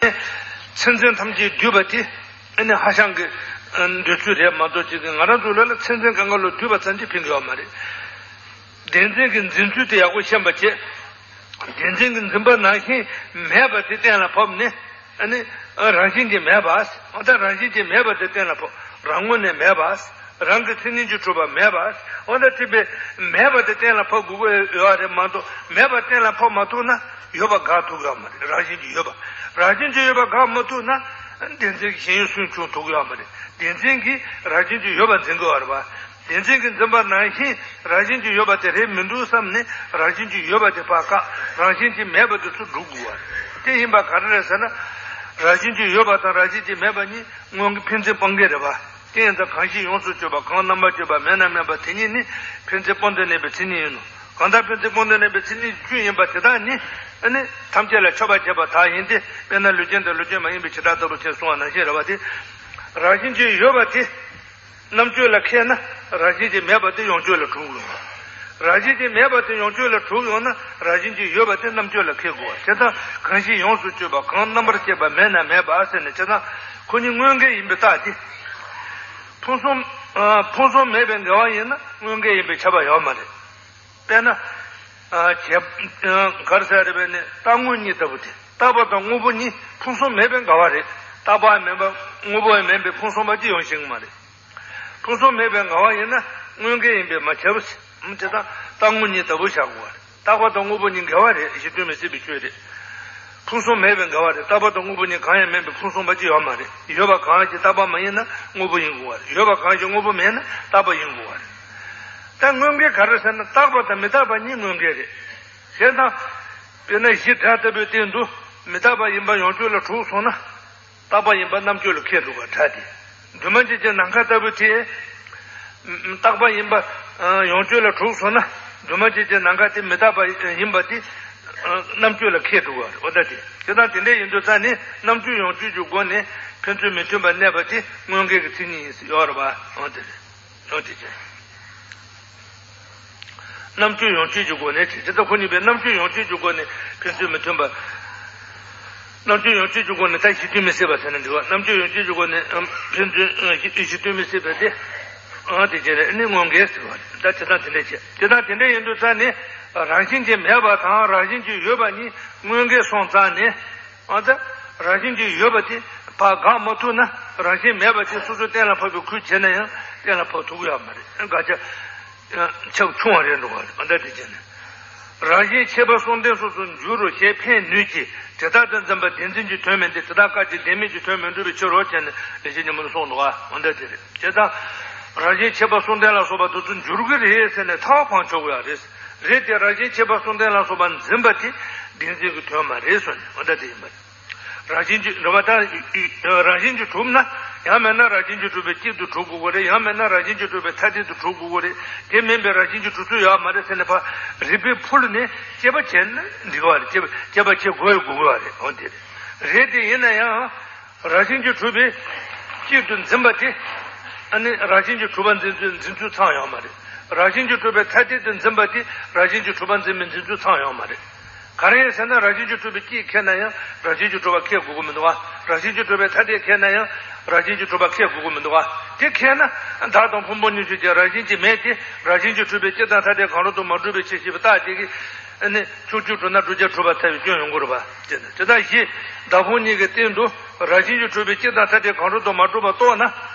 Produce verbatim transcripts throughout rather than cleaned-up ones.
མཚན་མཚན་ཐམས་ཅད་བསྡུས་པ་དེ་ཨ་ནི་ཧ་ཤང་གི་འདོད་ཚུལ་རེད་མ་གཏོགས་ཅིག་གི་ང་རང་ཚོ་ལ་ལ་མཚན་མཚན་གང་ག་ལོ་བསྡུས་པ་ཙམ་གྱིས་ཕན་གྱི་ཡོད་མ་རེད། བདེན་འཛིན་གྱི་འཛིན་ཚུལ་དེ་ཡག་པོ་ཤེས་པ་བྱེད། བདེན་འཛིན་གྱི་འཛིན་པ་ནང་བཞིན་མེད་པ་དེ་གཏན་ལ་ཕབ་ནས་ཨ་ནི་རང་བཞིན་གྱིས་མེད་པ། འོ་ད་རང་བཞིན་གྱིས་མེད་པ་དེ་གཏན་ལ་ཕབ། རང་ངོས་ནས་མེད་པ། རང་གི་མཚན་ཉིད་ཀྱིས་གྲུབ་པ་མེད་པ། འོ་ད་དེ་བས་མེད་པ་དེ་གཏན་ལ་ཕབ་དགོས་ཀྱི་ཡོད་རེད་མ་གཏོགས་མེད་པ་གཏན་ལ་ཕབ་མ་ཐུབ་ན་ཡོད་པ་དགག་ཐུབ་ཀྱི་ཡོད་མ་རེད། རང་བཞིན་གྱིས་ཡོད་པ། རང་བཞིན་གྱིས་ཡོད་པ་དགག་མ་ཐུབ་ན་བདེན་འཛིན་གྱི་ཞེན་ཡུལ་སུན་འབྱིན་ཐུབ་ཀྱི་ཡོད་མ་རེད། བདེན་འཛིན་གྱིས་རང་བཞིན་གྱིས་ཡོད་པ་འཛིན་གྱི་ཡོད་རེད་པ། བདེན་འཛིན་གྱི་འཛིན་པ་ནང་བཞིན་རང་བཞིན་གྱིས་ཡོད་པ་དེ་རེད་མི་འདུག་བསམ་ནས་རང་བཞིན་གྱིས་ཡོད་པ་དེ་ཕར་བཀག་རང་བཞིན་གྱིས་མེད་པ་དེ་ཚུར་སྒྲུབ་དགོས་པ་རེད། དེ་ཡིན་པ་ག་རེ་རེད་ཟེར་ན། རང་བཞིན་གྱིས་ཡོད་པ་དང་རང་བཞིན་གྱིས་མེད་པ་གཉིས་དངོས་ཀྱི་ཕན་ཚུན་སྤང་གི་རེད་པ། དེ་ཡིན་ཙང་གང་ཞིག་ཡོངས་སུ་གཅོད་པ་གང་རྣམ་པར་གཅོད་པ་མེད་ན་མེད་པ་དེ་ཉིད་ནི་ཕན་ཚུན་སྤངས་ཏེ་གནས་པའི་མཚན་ཉིད་ཡིན་ནོ། གང་ལྟར་ཕན་ཚུན་སྤངས་ཏེ་གནས་པའི་མཚན་ཉིད་བཅུ་ཡིན་པ་དེ་དག་ནི་ཨ་ནི་ཐམས་ཅད་ལ་ཁྱབ་པར་བྱེད་པ་དག་ཡིན་ཏེ། དཔེར་ན་ལུས་ཅན་དང་ལུས་ཅན་མ་ཡིན་པའི་བྱེ་བྲག་ལྟ་བུ་ཅེས་གསུངས་པ་ནང་བཞིན་རེད་པ། དེ་རང་བཞིན་གྱིས་ཡོད་པ་དེ་རྣམ་གཅོད་ལ་མཁས་ན་རང་བཞིན་གྱིས་མེད་པ་དེ་ཡོངས་གཅོད་ལ་གྲུབ་ཡོང་། རང་བཞིན་གྱིས་མེད་པ་དེ་ཡོངས་གཅོད་ལ་གྲུབ་ཡོང་ན་རང་བཞིན་གྱིས་ཡོད་པ་དེ་རྣམ་གཅོད་ལ་མཁས་དགོས་པ། བྱས་ཙང་གང་ཞིག་ཡོངས་སུ་གཅོད་པ་གང་རྣམ་པར་གཅོད་པ་མེད་ན་མེད་པ་ཟེར་ནས། བྱས་ཙང་ཁོ་གཉིས་དངོས་འགལ་ཡིན་པའི་རྟགས་དེ། ཕུང་གསུམ་ཨ་ཕུང་གསུམ་མེད་པའི་འགལ་བ་ཡིན་ན་དངོས་འགལ་ཡིན་པའི་ཁྱབ་པ་ཡོད་མ་རེད། དཔེར་ན། ཨ་བྱས་ཨ་ག་རེ་ཟེར་རེད་པས་ནི་རྟག་དངོས་གཉིས་ལྟ་བུ་སྟེ། རྟག་པ་དང་དངོས་པོ་གཉིས་ཕུང་གསུམ་མེད་པའི་འགལ་བ་རེད། རྟག་པའང་མེད་པ་དངོས་པོའང་མེད་པའི་ཕུང་གསུམ་པ་ཅིག་ཡོང་ཤེས་ཀྱི་མ་རེད། ཕུང་གསུམ་མེད་པའི་འགལ་བ་ཡིན་ན་དངོས་འགལ་ཡིན་པས་མ་ཁྱབ་པ་ཞིག་དེ་དང་རྟག་དངོས་གཉིས་ལྟ་བུ་བཞག་དགོས་པ་རེད། རྟག་པ་དང་དངོས་པོ་གཉིས་འགལ་བ་རེད། གཞི་མཐུན་མི་སྲིད་པའི་ཆོས་རེད། ཕུང་གསུམ་མེད་པའི་འགལ་བ་རེད། རྟག་པ་དང་དངོས་པོ་གཉིས་གང་ཡང་མེད་པའི་ཕུང་གསུམ་པ་ཅིག་ཡོད་མ་རེད། ཡོད་པ་གང་ཞིག་རྟག་པ་མ་ཡིན་ན་དངོས་པོ་ཡིན་དགོས་པ་རེད། ཡོད་པ་གང་ཞིག་དངོས་པོ་མེད་ན་རྟག་པ་ཡིན་དགོས་པ་རེད། ད་དངོས་འགལ་ག་རེ་ཟེར་ན་རྟག་པ་དང་མི་རྟག་པ་གཉིས་དངོས་འགལ་རེད། བྱས་ཙང་། དཔེར་ན་གཞི་སྒྲ་ལྟ་བུའི་སྟེང་དུ་མི་རྟག་པ་ཡིན་པ་ཡོངས་གཅོད་ལ་གྲུབ་སོང་ན། རྟག་པ་ཡིན་པ་རྣམ་གཅོད་ལ་ཁས་འགྲོ་བ་སྒྲ་དེ། འདུས་མ་བྱས་ཀྱི་ནམ་མཁའ་ལྟ་བུ་དེ། རྟག་པ་ཡིན་པ་ཡོངས་གཅོད་ལ་གྲུབ་སོང་ན། འདུས་མ་བྱས་ཀྱི་ནམ་མཁའ་དེ་མི་རྟག་པ་ཡིན་པ་དེ་རྣམ་གཅོད་ལ་ཁས་འགྲོ་བ་རེད། འོ་ད་དེ་དེ་དང་དེ་འདྲ་ཡིན་དུས་ཙང་ནི་རྣམ་གཅོད་ཡོངས་གཅོད་ཀྱི་སྒོ་ནས་ཕན་ཚུན་མི་མཐུན་པ་གནས་པ་དེ་དངོས་འགལ་གྱི་མཚན་ཉིད་ཡིན་ཡོད་རེད་པ། འོ་དེ་རེད། ཡོང་དེ་བྱས། རྣམ་གཅོད་ཡོངས་གཅོད་ཀྱི་སྒོ་ནས་བྱས། དེ་ལྟར་ཁོ་གཉིས་པའི་རྣམ་གཅོད་ཡོངས་གཅོད་ཀྱི་སྒོ་ནས་ཕན་ཚུན་མི་མཐུན་པ། རྣམ་གཅོད་ཡོངས་གཅོད་ཀྱི་སྒོ་ནས་ད་གཞི་མཐུན་མི་སྲིད་པ་ཟེར་ན་འགྲིག་པ། རྣམ་གཅོད་ཡོངས་གཅོད་ཀྱི་སྒོ་ནས་ཨམ་ཕན་ཚུན་ཨ་གཞི་གཞི་མཐུན་མི་སྲིད་པ་དེ། ཨ་དེ་བྱས་ནས་ནི་དངོས་འགལ་ཟེར་བ་རེད། ད་དེ་དང་དེ་འདྲ་བྱས། དེ་དང་དེ་འདྲ་ཡིན་དུས་ཙང་ནི་རང་བཞིན་གྱིས་མེད་པ་དང་རང་བཞིན་གྱིས་ཡོད་པ་གཉིས་དངོས་འགལ་སོང་ཙང་ནི། ཨ་ཙི། རང་བཞིན་གྱིས་ཡོད་པ་དེ་ཕར་དགག་མ་ཐུབ་ན་རང་བཞིན་མེད་པ་དེ་སོ་སོ་གཏན་ལ་ཕབ་པའི་ཁུལ་བྱས་ན་ཡང་གཏན་ལ་ཕབ་ཐུབ་ཀྱི་ཡོད་མ་རེད། དགག་བྱ་ཁྱབ་ཆུང་བ་རེད་འགྲོ་བ་རེད། ཨ་ད་དེ་བྱས་ན། རང་བཞིན་ཁྱད་པར་གསུམ་ལྡན་སོ་སོར་འགྱུར་རོ་ཞེས་ཕན་ནུས་ཀྱི་དེ་ལྟར་དུ་འཛིན་པ་བདེན་འཛིན་གྱི་དོན་མིན་ཏེ། དེ་དག་སྐབས་ཀྱི་བདེན་མེད་ཀྱི་དོན་མི་འགྲུབ་པའི་ཕྱིར་རོ་ཞེས་ནས་ལེགས་བཤད་སྙིང་པོ་ནས་གསུངས་འདུག་ག། ཨ་ད་དེ་རེད། བྱས་ཙང་། རང་བཞིན་ཁྱད་པར་གསུམ་ལྡན་ལ་སོགས་པ་དེ་ཚོ་འགྱུར་གྱི་རེད་ཟེར་ནས་ཐལ་བ་འཕང་ཆོག་གི་ཡོད་རེད། རེད་དེ་རང་བཞིན་ཁྱད་པར་གསུམ་ལྡན་ལ་སོགས་པ་འཛིན་པ་དེ་བདེན་འཛིན་གྱི་དོན་མ་རེད་གསུངས་ནས། འོ་ད་དེ་ཡིན་པ་རེད། རང་བཞིན་གྱིས་འགྲོ་བ་དང་། རང་བཞིན་གྱིས་གྲུབ་ན། ཡང་མིན་ན་རང་བཞིན་གྱིས་གྲུབ་པའི་གཅིག་ཏུ་གྲུབ་དགོས་ཀྱི་རེད། ཡང་མིན་ན་རང་བཞིན་གྱིས་གྲུབ་པའི་ཐ་དད་དུ་གྲུབ་དགོས་ཀྱི་རེད། དེ་མིན་པའི་རང་བཞིན་གྱིས་གྲུབ་ཚུལ་ཡོད་མ་རེད་ཟེར་ནས་ཕར་རིགས་པས་ཕུལ་ནས་དཔྱད་པ་བྱས་ན་འགྲིག་པ་རེད། དཔྱད་པ་དཔྱད་པ་བྱེད་དགོས་དགོས་པ་རེད། འོ་དེ་རེད། རེད་དེ་ཡིན་ན་ཡང་། རང་བཞིན་གྱིས་གྲུབ་པའི་གཅིག་ཏུ་འཛིན་པ་དེ། ཨ་ནི་རང་བཞིན་གྱིས་གྲུབ་པ་འཛིན་ཚུལ་འཛིན་ཚུལ་ཚང་ཡོད་མ་རེད། རང་བཞིན་གྱིས་གྲུབ་པའི་ཐ་དད་དུ་འཛིན་པ་དེ་རང་བཞིན་གྱིས་གྲུབ་པ་འཛིན་པའི་འཛིན་ཚུལ་ཚང་ཡོད་མ་རེད། ག་རེ་ཡིན་ཟེར་ན་རང་བཞིན་གྱིས་གྲུབ་པའི་གཅིག་ཁས་ན་ཡང་རང་བཞིན་གྱིས་གྲུབ་པ་ཁས་དགོས་ཀྱི་མི་འདུག་ག། རང་བཞིན་གྱིས་གྲུབ་པའི་ཐ་དད་ཁས་ན་ཡང་རང་བཞིན་གྱིས་གྲུབ་པ་ཁས་དགོས་ཀྱི་མི་འདུག་ག། དེ་ཁས་ན་བདག་དང་ཕུང་པོ་གཉིས་ཆོས་ཅན། རང་བཞིན་གྱིས་མེད་དེ་རང་བཞིན་གྱིས་གྲུབ་པའི་སྤྱི་དང་ཐ་དད་གང་རུང་དུ་མ་གྲུབ་པའི་ཕྱིར་ཞེས་པའི་རྟགས་དེ་གིས། ཨ་ནི་ཕྱོགས་ཆོས་གྲུབ་ན་བསྒྲུབ་བྱ་གྲུབ་པར་ཐལ་བའི་སྐྱོན་ཡོང་གི་རེད་པ། དེ་ནི་དེ་ལྟར་གཞི་བདག་ཕུང་གཉིས་ཀྱི་སྟེང་དུ་རང་བཞིན་གྱིས་གྲུབ་པའི་སྤྱི་དང་ཐ་དད་གང་རུང་དུ་མ་གྲུབ་པ་རྟོགས་ན།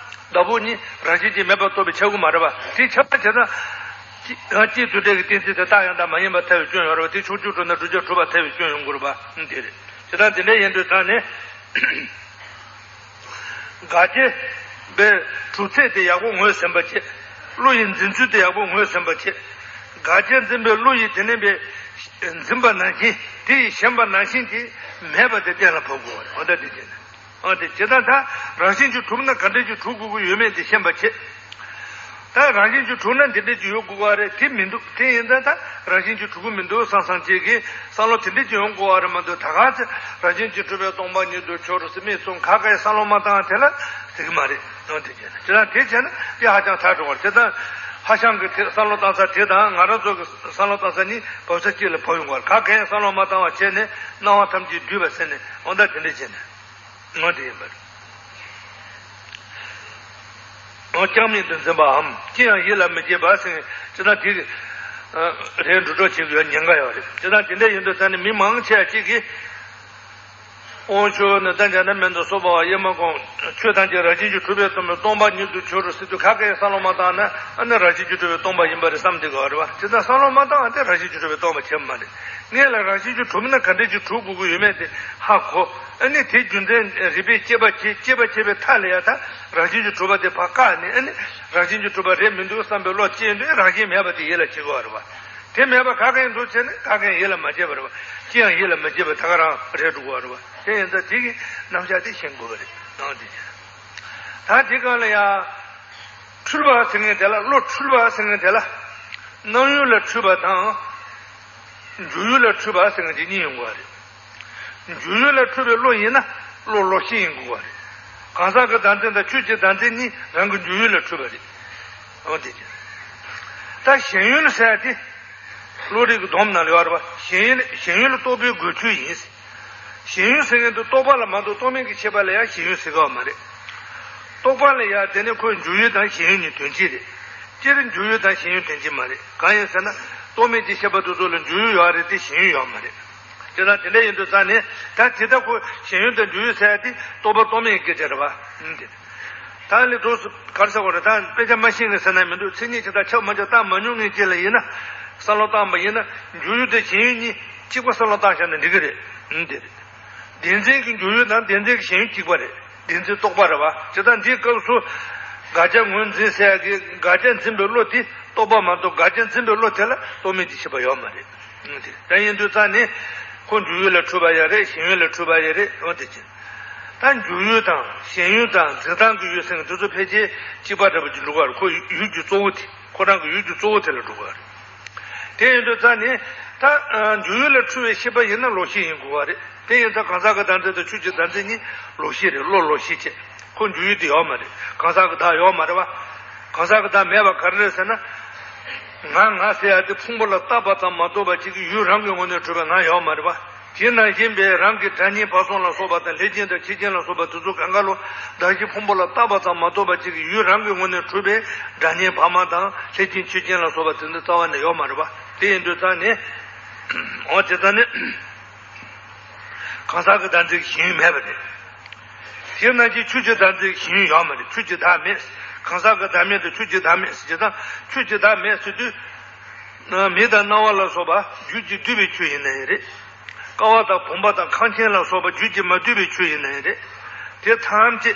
བདག་ཕུང་གཉིས་རང་བཞིན་གྱིས་མེད་པར་རྟོགས་པས་ཁྱབ་ཀྱི་མ་རེད་པ། དེ་ཁྱབ་པ་བྱས་ན། སྤྱི་སྤྱི་རྫུ་འབྲས་ཀྱི་གཏན་ཚིགས་དེ་རྟགས་ཡང་དག་མ་ཡིན་པར་ཐལ་བའི་སྐྱོན་ཡོང་གི་རེད་པ། དེ་ཕྱོགས་ཆོས་གྲུབ་ན་བསྒྲུབ་བྱ་གྲུབ་པར་ཐལ་བའི་སྐྱོན་ཡོང་གི་རེད་པ། དེ་རེད། དེ་ལྟར་དེ་འདྲ་ཡིན་དུས་ཙང་ནས། དགག་བྱའི་གྲུབ་ཚད་དེ་ཡག་པོ་ངོས་ཟིན་པ་བྱེད། བློ་ཡི་འཛིན་ཚུལ་དེ་ཡག་པོ་ངོས་ཟིན་པ་བྱེད། དགག་བྱ་འཛིན་པའི་བློ་ཡིས་དེ་ནས་འཛིན་པ་ནང་བཞིན་དེ་ཡིས་ཞེན་པ་ནང་བཞིན་གྱིས་མེད་པ་དེ་གཏན་ལ་ཕབ་དགོས་པ་རེད། འོ་ད་དེ་བྱེད། ཨ་དེ་བྱེད་སྟངས་ད་རང་བཞིན་གྱིས་གྲུབ་ན་ག་འདྲ་ཅིག་གྲུབ་དགོས་ཀྱི་ཡོད་མེད་དེ་ཤེས་པ་བྱེད། ད་རང་བཞིན་གྱིས་གྲུབ་ན་འདི་འདྲ་ཅིག་ཡོད་དགོས་པ་རེད། དེ་མི་འདུག་དེ་ཡིན་ཙང་ད་རང་བཞིན་གྱིས་གྲུབ་ཀྱི་མི་འདུག་བསམ་བསམ་བྱེད་ཀྱི་བསམ་བློ་དེ་འདྲ་ཅིག་ཡོང་དགོས་པ་རེད་མ་གཏོགས། ད་ག་ཚོད་རང་བཞིན་གྱིས་གྲུབ་པའི་སྟོང་པ་ཉིད་དུ་ཁྱོད་རང་སེམས་མེད་གསུངས་ག་ག་ཡི་བསམ་བློ་མ་བཏང་བ་དེ་ལ་ཟེར་གྱི་མ་རེད། ཡང་དེ་བྱས་ན་དེ་ལ་དེ་བྱས་ན་དེ་ཧ་ཅང་ཐལ་འགྲོ་བ་རེད། དེ་ལྟར་ཧ་ཤང་གི་དེ་བསམ་བློ་བཏང་ས་དེ་དང་ང་རང་ཚོ་གི་བསམ་བློ་བཏང་ས་གཉིས་བབ་ས་གཅིག་ལ་བབ་ཡོང་གི་རེད། ག་ག་ཡི་བསམ་བློ་མ་བཏང་བ་བྱས་ནས་སྣང་བ་ཐམས་ཅད་བསྡུས་པ་ཟེར་ནས། འོ་ད་དེ་འདྲ་བྱས་ནས། ངོ་དེ་ཡིན་པ་རེད། ཨོ་ཀྱང་མིང་དུ་འཛིན་པའམ་ཅི་ཡང་ཡིད་ལ་མི་བྱེད་པ་ཟེར་ཅི་ན་དེ་རེད། འགྲོ་གྲོགས་བྱེད་དགོས་ཉེན་ཁ་ཡོད་རེད། ཅི་ན་དེ་འདྲ་ཡིན་དུས་ད་ནི་མི་མང་ཆེ་བ་གཅིག་གིས། དབང་ཕྱུག་ནི་ད་འཇམ་དཔལ་མེ་ཏོག་སོགས་པ་ཡེ་མ་གོང་ཆོས་ཐམས་ཅད་རང་བཞིན་གྱིས་གྲུབ་པས་སྟོང་པའི་སྟོང་པ་ཉིད་དུ་གྱུར་ཟེར་དུས་ག་གེ་བསམ་བློ་མ་བཏང་ན་ཨ་ནི་རང་བཞིན་གྱིས་གྲུབ་པའི་སྟོང་པ་ཡིན་པ་རེད་བསམ་བསྡད་དགོས་རེད་བ། དེ་ལྟར་བསམ་བློ་མ་བཏང་བ་དེ་རང་བཞིན་གྱིས་གྲུབ་པའི་སྟོང་པ་བྱེད་མ་རེད། ངེད་ལ་རང་བཞིན་གྱིས་གྲུབ་ན་ག་འདྲས་ཀྱིས་གྲུབ་དགོས་ཀྱི་ཡོད་མེད་དེ་ཧ་གོ། ཨ་ནི་དེ་རྒྱུ་མཚན་རིགས་པས་དཔྱད་པ་བྱེད། དཔྱད་པ་བྱེད་པའི་མཐའ་ལ་ཡང་ད་རང་བཞིན་གྱིས་གྲུབ་པ་དེ་ཕར་བཀག་ནས་ཨ་ནི་རང་བཞིན་གྱིས་གྲུབ་པ་རེད་མི་འདུག་བསམ་པའི་བློ་སྐྱེས་དུས་རང་བཞིན་མེད་པ་དེ་ཡིད་ལ་བྱེད་དགོས་རེད་བ། དེ་མེད་པ་ག་གེ་ཡིན་འདུག་བྱས་ནས་ག་གེ་ཡིད་ལ་མ་བྱེད་པ་རེད་བ། ཅི་ཡང་ཡིད་ལ་མ་བྱེད་པ་ད་ག་རང་རེད་འགྲོ་གི་རེད་བ། དེ་ཡིན་ཙང་དེ་གི་རྣམ་གཞག་དེ་ཤེས་དགོས་པ་རེད། ཨང་དེ་བྱས། ད་དེ་གང་ལ་ཡང་འཁྲུལ་པ་ཟེར་མཁན་དེ་ལ་བློ་འཁྲུལ་པ་ཟེར་མཁན་དེ་ལ་སྣང་ཡུལ་ལ་འཁྲུལ་པ་དང་། འཇུག་ཡུལ་ལ་འཁྲུལ་པ་ཟེར་མཁན་དེ་གཉིས་ཡོང་གི་རེད། འཇུག་ཡུལ་ལ་འཁྲུལ་པའི་བློ་ཡིན་ན་བློ་ལོག་ཤེས་ཡིན་དགོས་པ་རེད། གང་ཟག་གི་བདག་འཛིན་དང་ཆོས་ཀྱི་བདག་འཛིན་གཉིས་རང་གི་འཇུག་ཡུལ་ལ་འཁྲུལ་པ་རེད། འོ་དེ་ཅི། ད་ཞེན་ཡུལ་ཟེར་ཡ་དེ། བློ་རིག་གི་སྡོམ་ནང་ལ་ཡོད་རེད་བ། ཞེན་ཡུལ་ཞེན་ཡུལ་རྟོག་པའི་སྒོས་ཆོས་ཡིན། ཞེན་ཡུལ་ཟེར་མཁན་དེ་རྟོག་པ་ལ་མ་གཏོགས་རྟོག་མེད་ཀྱི་ཤེས་པ་ལ་ཡང་ཞེན་ཡུལ་ཟེར་གི་ཡོད་མ་རེད། རྟོག་པ་ལ་ཡང་དེ་ནི་ཁོའི་འཇུག་ཡུལ་དང་ཞེན་ཡུལ་གཉིས་དོན་གཅིག་རེད། སྤྱིར་འཇུག་ཡུལ་དང་ཞེན་ཡུལ་དོན་གཅིག་མ་རེད། གང་ཡིན་ཟེར་ན། རྟོག་མེད་ཀྱི་ཤེས་པ་དེ་ཚོ་ལ་འཇུག་ཡུལ་ཡོད་རེད་དེ་ཞེན་ཡུལ་ཡོད་མ་རེད། དེ་དང་དེ་འདྲ་ཡིན་དུས་ཙང་ནས་ད་དེ་ལྟ་ཁོ་ཞེན་ཡུལ་དང་འཇུག་ཡུལ་ཟེར་ཡ་དེ་རྟོག་པ་རྟོག་མེད་ཀྱི་སྐད་ཆ་རེད་བ། ཨང་དེ། ད་ལས་དུས་སུ་ག་རེ་ཟེར་དགོས་རེད། ད་དཔེ་ཆ་མ་ཤེས་ངེས་ཟེར་ན་མི་འདུག་མཚན་ཉིད་ཇི་ལྟར་ཁྱབ་མ་ཁྱབ་བརྟག་མ་མྱོང་མཁན་ཅིག་ལ་ཡིན་ན། བསམ་བློ་བཏང་བ་ཡིན་ན་འཇུག་ཡུལ་དང་ཞེན་ཡུལ་གཉིས་གཅིག་པ་བསམ་བློ་བཏང་བཞག་ན་འགྲིག་གི་རེད། ཨང་དེ་རེད། བདེན་འཛིན་གྱི་འཇུག་ཡུལ་དང་བདེན་འཛིན་གྱི་ཞེན་ཡུལ་གཅིག་པ་རེད། བདེན་འཛིན་རྟོག་པ་རེད་བ། ཇི་ལྟར་འདིའི་སྐབས་སུ་དགག་བྱ་ངོས་འཛིན་ཟེར་ཡ་གི་དགག་བྱ་འཛིན་པའི་བློ་དེ་རྟོག་པ་མ་གཏོགས་དགག་བྱ་འཛིན་པའི་བློ་དེ་ལ་རྟོག་མེད་ཀྱི་ཤེས་པ་ཡོད་མ་རེད། ཨང་དེ་ད་ཡིན་དུས་ཙང་ནས་ཁོ་འཇུག་ཡུལ་ལ་འཁྲུལ་པ་ཡང་རེད། ཞེན་ཡུལ་ལ་འཁྲུལ་པ་ཡང་རེད། འོ་དེ་ཅི། ད་འཇུག་ཡུལ་དང་ཞེན་ཡུལ་དང་འཛིན་སྟངས་ཀྱི་ཡུལ་ཟེར་མཁན་དེ་ཚོ་ཕལ་ཆེར་གཅིག་པ་འདྲ་པོ་ཅིག་འགྲོ་གི་རེད། ཁོ་ཡུལ་གྱི་གཙོ་བོ་དེ་ཁོ་རང་གི་ཡུལ་གྱི་གཙོ་བོ་དེ་ལ་འགྲོ་གི་རེད། དེ་ཡིན་དུས་ཙང་ནས་ད་འཇུག་ཡུལ་ལ་འཁྲུལ་པའི་ཤེས་པ་ཡིན་ན་ལོག་ཤེས་ཡིན་དགོས་པ་རེད། དེ་ཡིན་ཙང་གང་ཟག་གི་བདག་འཛིན་དང་ཆོས་ཀྱི་བདག་འཛིན་གཉིས་ལོག་ཤེས་རེད། བློ་ལོག་ཤེས་བྱས། ཁོ་འཇུག་ཡུལ་དེ་ཡོད་མ་རེད། གང་ཟག་གི་བདག་ཡོད་མ་རེད་བ། གང་ཟག་གི་བདག་མེད་པ་ག་རེ་རེད་ཟེར་ན། ང་ང་ཟེར་ཡ་དེ་ཕུང་པོ་ལ་བཏགས་པ་ཙམ་མ་གཏོགས་པ་གཅིག་གི་ཡུལ་རང་གི་ངོས་ནས་གྲུབ་པའི་ང་ཡོད་མ་རེད་བ། དེ་ནང་བཞིན་པའི་རང་གི་སྒྲ་སྙན་བག་ཟོན་ལ་སོགས་པ་དང་ལྷས་བྱིན་དང་མཆོད་བྱིན་ལ་སོགས་པ་དེ་ཚོ་གང་ག་ལོ་གདགས་གཞི་ཕུང་པོ་ལ་བཏགས་པ་ཙམ་མ་གཏོགས་པ་གཅིག་གི་ཡུལ་རང་གི་ངོས་ནས་གྲུབ་པའི་སྒྲ་སྙན་བག་མ་དང་ལྷས་བྱིན་མཆོད་བྱིན་ལ་སོགས་པ་དེ་ཚོ་རྩ་བ་ནས་ཡོད་མ་རེད་བ། དེ་ཡིན་དུས་ཙང་ནས། འོ་དེ་ཙང་ནས། གང་ཟག་གི་བདག་འཛིན་གྱི་ཞེན་ཡུལ་མེད་པ་རེད། དེ་ནང་བཞིན་ཆོས་ཀྱི་བདག་འཛིན་གྱི་ཞེན་ཡུལ་ཡོད་མ་རེད། ཆོས་ཀྱི་བདག་མེད། གང་ཟག་གི་བདག་མེད་དང་ཆོས་ཀྱི་བདག་མེད་ཟེར་གྱི་དང་ཆོས་ཀྱི་བདག་མེད་ཟེར་དུས། མེ་དང་སྣང་བ་ལ་སོགས་པ་རྒྱུད་ཀྱིས་བསྡུས་པའི་ཆོས་ཡིན་ན་ཡང་རེད། ཀ་བ་དང་བུམ་པ་དང་ཁམས་ཆེན་ལ་སོགས་པ་རྒྱུད་ཀྱིས་མ་བསྡུས་པའི་ཆོས་ཡིན་ན་ཡང་རེད། དེ་ཐམས་ཅད་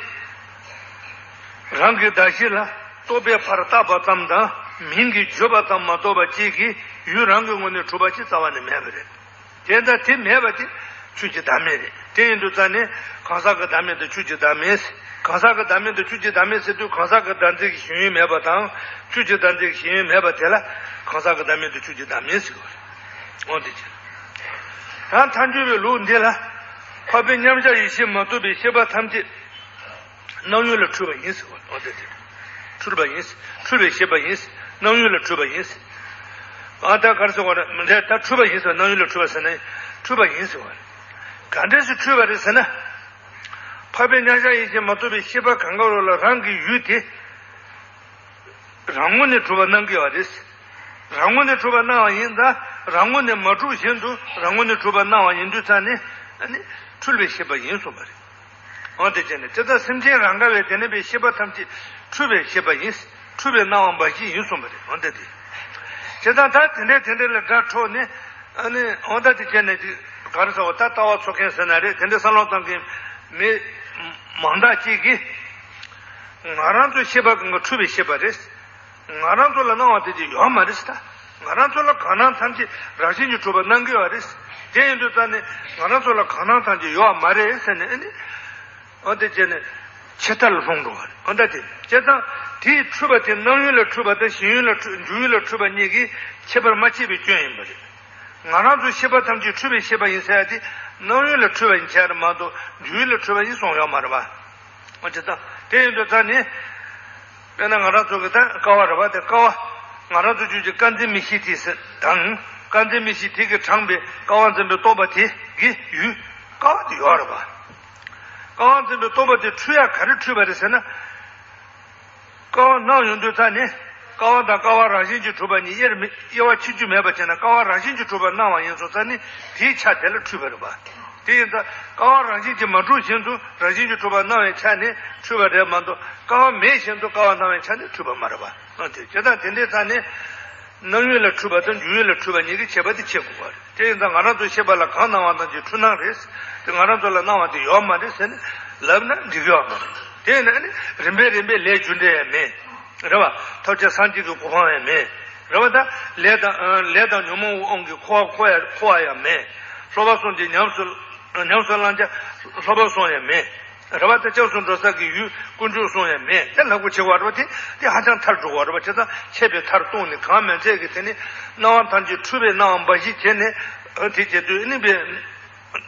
རང་གི་གདགས་གཞི་ལ་རྟོག་པས་ཕར་བཏགས་པ་ཙམ་དང་མིང་གིས་བརྗོད་པ་ཙམ་མ་གཏོགས་པ་གཅིག་གིས་ཡུལ་རང་གི་ངོས་ནས་གྲུབ་པ་ཅིག་རྩ་བ་ནས་མེད་པ་རེད། དེ་ལྟར་དེ་མེད་པ་དེ་ཆོས་ཀྱི་བདག་མེད་རེད། དེ་ཡིན་དུས་ཙང་ནས་གང་ཟག་གི་བདག་མེད་དང་ཆོས་ཀྱི་བདག་མེད། གང་ཟག་གི་བདག་མེད་དང་ཆོས་ཀྱི་བདག་མེད་ཟེར་དུས་གང་ཟག་གི་བདག་འཛིན་གྱི་ཞེན་ཡུལ་མེད་པ་དང་ཆོས་ཀྱི་བདག་འཛིན་གྱི་ཞེན་ཡུལ་མེད་པ་དེ་ལ་གང་ཟག་གི་བདག་མེད་དང་ཆོས་ཀྱི་བདག་མེད་ཟེར་གྱི་ཡོད་རེད། འོ་དེ་ཅི། ཡང་ཐལ་འགྱུར་བའི་ལུགས་འདི་ལ་འཕགས་པའི་མཉམ་གཞག་ཡེ་ཤེས་མ་གཏོགས་པའི་ཤེས་པ་ཐམས་ཅད། སྣང་ཡུལ་ལ་འཁྲུལ་པ་ཡིན་ཟེར་བ། འོ་དེ་དེ། འཁྲུལ་པ་ཡིན། འཁྲུལ་པའི་ཤེས་པ་ཡིན། སྣང་ཡུལ་ལ་འཁྲུལ་པ་ཡིན། ཨ་ད་ག་རེ་ཟེར་བ་རེད། མི་འདྲ་ད་འཁྲུལ་པ་ཡིན་ཟེར་བ། སྣང་ཡུལ་ལ་འཁྲུལ་པ་ཟེར་ན་འཁྲུལ་པ་ཡིན་ཟེར་བ་རེད། ག་འདྲས་སེ་འཁྲུལ་པ་རེད་ཟེར་ན། འཕགས་པའི་མཉམ་གཞག་ཡེ་ཤེས་མ་གཏོགས་པའི་ཤེས་པ་གང་ག་རུ་ལ་རང་གི་ཡུལ་དེ། རང་ངོས་ནས་གྲུབ་པ་སྣང་གི་ཡོད་རེད། རང་ངོས་ནས་གྲུབ་པ་སྣང་བ་ཡིན་ཙང་རང་ངོས་ནས་མ་གྲུབ་བཞིན་དུ་རང་ངོས་ནས་གྲུབ་པ་སྣང་བ་ཡིན་དུས་ཙང་ནས་ཨ་ནི་འཁྲུལ་པའི་ཤེས་པ་ཡིན་གསུངས་པ་རེད། འོན་ཏེ་བྱས་ནས་དེ་ལྟར་སེམས་ཅན་རང་ག་བའི་དེ་ནས་པའི་ཤེས་པ་ཐམས་ཅད་འཁྲུལ་པའི་ཤེས་པ་ཡིན། འཁྲུལ་པའི་སྣང་བ་འབའ་ཞིག་ཡིན་གསུངས་པ་རེད། འོན་ཏེ་དེ། བྱས་ཙང་ད་དེ་འདྲས་དེ་འདྲས་ལ་སྒྲ་འཕྲོག་ནས་ཨ་ནི་འོན་ཏེ་དེ་བྱས་ནས་དེ་ག་རེ་ཟེར་བ་ད་ལྟ་བ་འཚོལ་མཁན་ཟེར་ན་རེད། དེ་འདྲས་བསམ་བློ་བཏང་མཁན་མི་མང་དག་ཅིག་གིས་ང་རང་ཚོའི་ཤེས་པ་གང་ག་འཁྲུལ་པའི་ཤེས་པ་རེད། ང་རང་ཚོ་ལ་སྣང་བ་དེ་ཅིག་ཡོད་མ་རེད་ཟེར། ད་ང་རང་ཚོ་ལ་གང་སྣང་ཐམས་ཅད་རང་བཞིན་གྱིས་གྲུབ་པ་སྣང་གི་ཡོད་རེད། དེ་ཡིན་དུས་ཙང་ནས་ང་རང་ཚོ་ལ་གང་སྣང་ཐམས་ཅད་ཡོད་མ་རེད་ཟེར་ནས་ཨ་ནི། འོ་དེ་བྱས་ནས་ཆད་ལྟ་ལ་ལྷུང་འགྲོ་བ་རེད། འོ་ད་དེ་བྱས་ཙང་དེའི་འཁྲུལ་པ་དེ་སྣང་ཡུལ་ལ་འཁྲུལ་པ་དང་ཞེན་ཡུལ་ལ་འཁྲུལ་འཇུག་ཡུལ་ལ་འཁྲུལ་པ་གཉིས་ཀྱིས་ཁྱད་པར་མ་ཕྱེ་བའི་སྐྱོན་ཡིན་པ་རེད། ང་རང་ཚོའི་ཤེས་པ་ཐམས་ཅད་འཁྲུལ་པའི་ཤེས་པ་ཡིན་ཟེར་ཡ་དེ་སྣང་ཡུལ་ལ་འཁྲུལ་པ་ཡིན་ཆ་རེད་མ་གཏོགས་འཇུག་ཡུལ་ལ་འཁྲུལ་པ་ཡིན་གསུངས་ཡོད་མ་རེད་པ། འོ་ཅི་ད་དེ་ཡིན་དུས་ད་ནི། དཔེར་ན་ང་རང་ཚོ་གི་ད་ཀ་བ་རེད་པ། དེ་ཀ་བ་ང་རང་ཚོ་རྒྱུད་ཀྱི་ཀ་འཛིན་མིག་ཤེས་དེ་ཟེར་དང་ཀ་འཛིན་མིག་ཤེས་དེ་གིས་དྲངས་པའི་ཀ་བ་འཛིན་པའི་རྟོག་པ་དེ་གི་ཡུལ་ཀ་བ་དེ་ཡོད་རེད་པ། སྐལ་བ་འཛིན་པའི་རྟོག་པ་དེ་འཁྲུལ་ཡ་ག་རེ་འཁྲུལ་པ་རེད་ཟེར་ན། སྐལ་བ་སྣང་ཡོང་དུས་ཙ་ནས་སྐལ་བ་དང་སྐལ་བ་རང་བཞིན་གྱིས་གྲུབ་པ་གཉིས་དབྱེར་མི་དབྱེ་བ་ཕྱེ་རྒྱུ་མེད་པ་བྱས་ན། སྐལ་བ་རང་བཞིན་གྱིས་གྲུབ་པ་སྣང་བ་ཡིན་སོང་ཙ་ནས་དེའི་ཆ་དེ་ལ་འཁྲུལ་པ་རེད་པ། དེ་ཡིན་ཙང་སྐལ་བ་རང་བཞིན་གྱིས་མ་གྲུབ་བཞིན་དུ་རང་བཞིན་གྱིས་གྲུབ་པ་སྣང་བའི་ཆ་ནས་འཁྲུལ་པ་རེད་མ་གཏོགས། སྐལ་བ་མེད་བཞིན་དུ་སྐལ་བ་སྣང་བའི་ཆ་ནས་འཁྲུལ་པ་མ་རེད་པ། ཨ་དེ་བྱས་ཙང་དེ་འདྲའི་ས་ནས། སྣང་ཡུལ་ལ་འཁྲུལ་པ་དང་འཇུག་ཡུལ་ལ་འཁྲུལ་པ་གཉིས་ཀྱི་ཁྱད་པར་དེ་ཕྱེ་དགོས་པ་རེད། དེ་ཡིན་ཙང་ང་རང་ཚོ་ཤེས་པ་ལ་གང་སྣང་བ་དང་གཅིག་འཁྲུལ་སྣང་རེད། དེ་ང་རང་ཚོ་ལ་སྣང་བ་དེ་ཡོད་མ་རེད་ཟེར་ནས་ལབ་ན་འགྲིག་ཡོད་མ་རེད། དེ་ཡིན་ན་ནི་རིམ་པས་རིམ་པས་ལས་རྒྱུ་འབྲས་ཡང་མེད། རེད་བ། ཐོབ་བྱ་སངས་རྒྱས་ཀྱི་གོ་འཕང་ཡང་མེད། རེད་བ། ད་ལས་དང་ལས་དང་ཉོན་མོངས་དབང་གིས་འཁོར་བ་འཁོར་ཡ་འཁོར་བ་ཡང་མེད། ལྷོ་བ་གསུམ་གྱི་ཉམས་སུ་ཉམས་སུ་བླང་བྱ་ལྷོ་བ་གསུམ་ཡང་མེད། རེད་བ། དེ་སྐྱབས་སུ་འགྲོ་ས་གི་ཡུལ་དཀོན་མཆོག་གསུམ་ཡང་མེད། དེ་ལྷག་པོ་ཆེ་བ་རེད་བ། དེ་དེ་ཧ་ཅང་མཐར་འགྲོ་བ་རེད་བ། བྱས་ཙང་ཆད་པའི་མཐར་ལྟུང་ནས་གང་མན་ཆད་ཀྱི་དེ་ནི་སྣང་བ་ཐམས་ཅད་འཁྲུལ་པའི་སྣང་བ་འབའ་ཞིག་བྱས་ནས། ཨ་དེ་བྱེད་དུས་ཨ་ནི་པའི་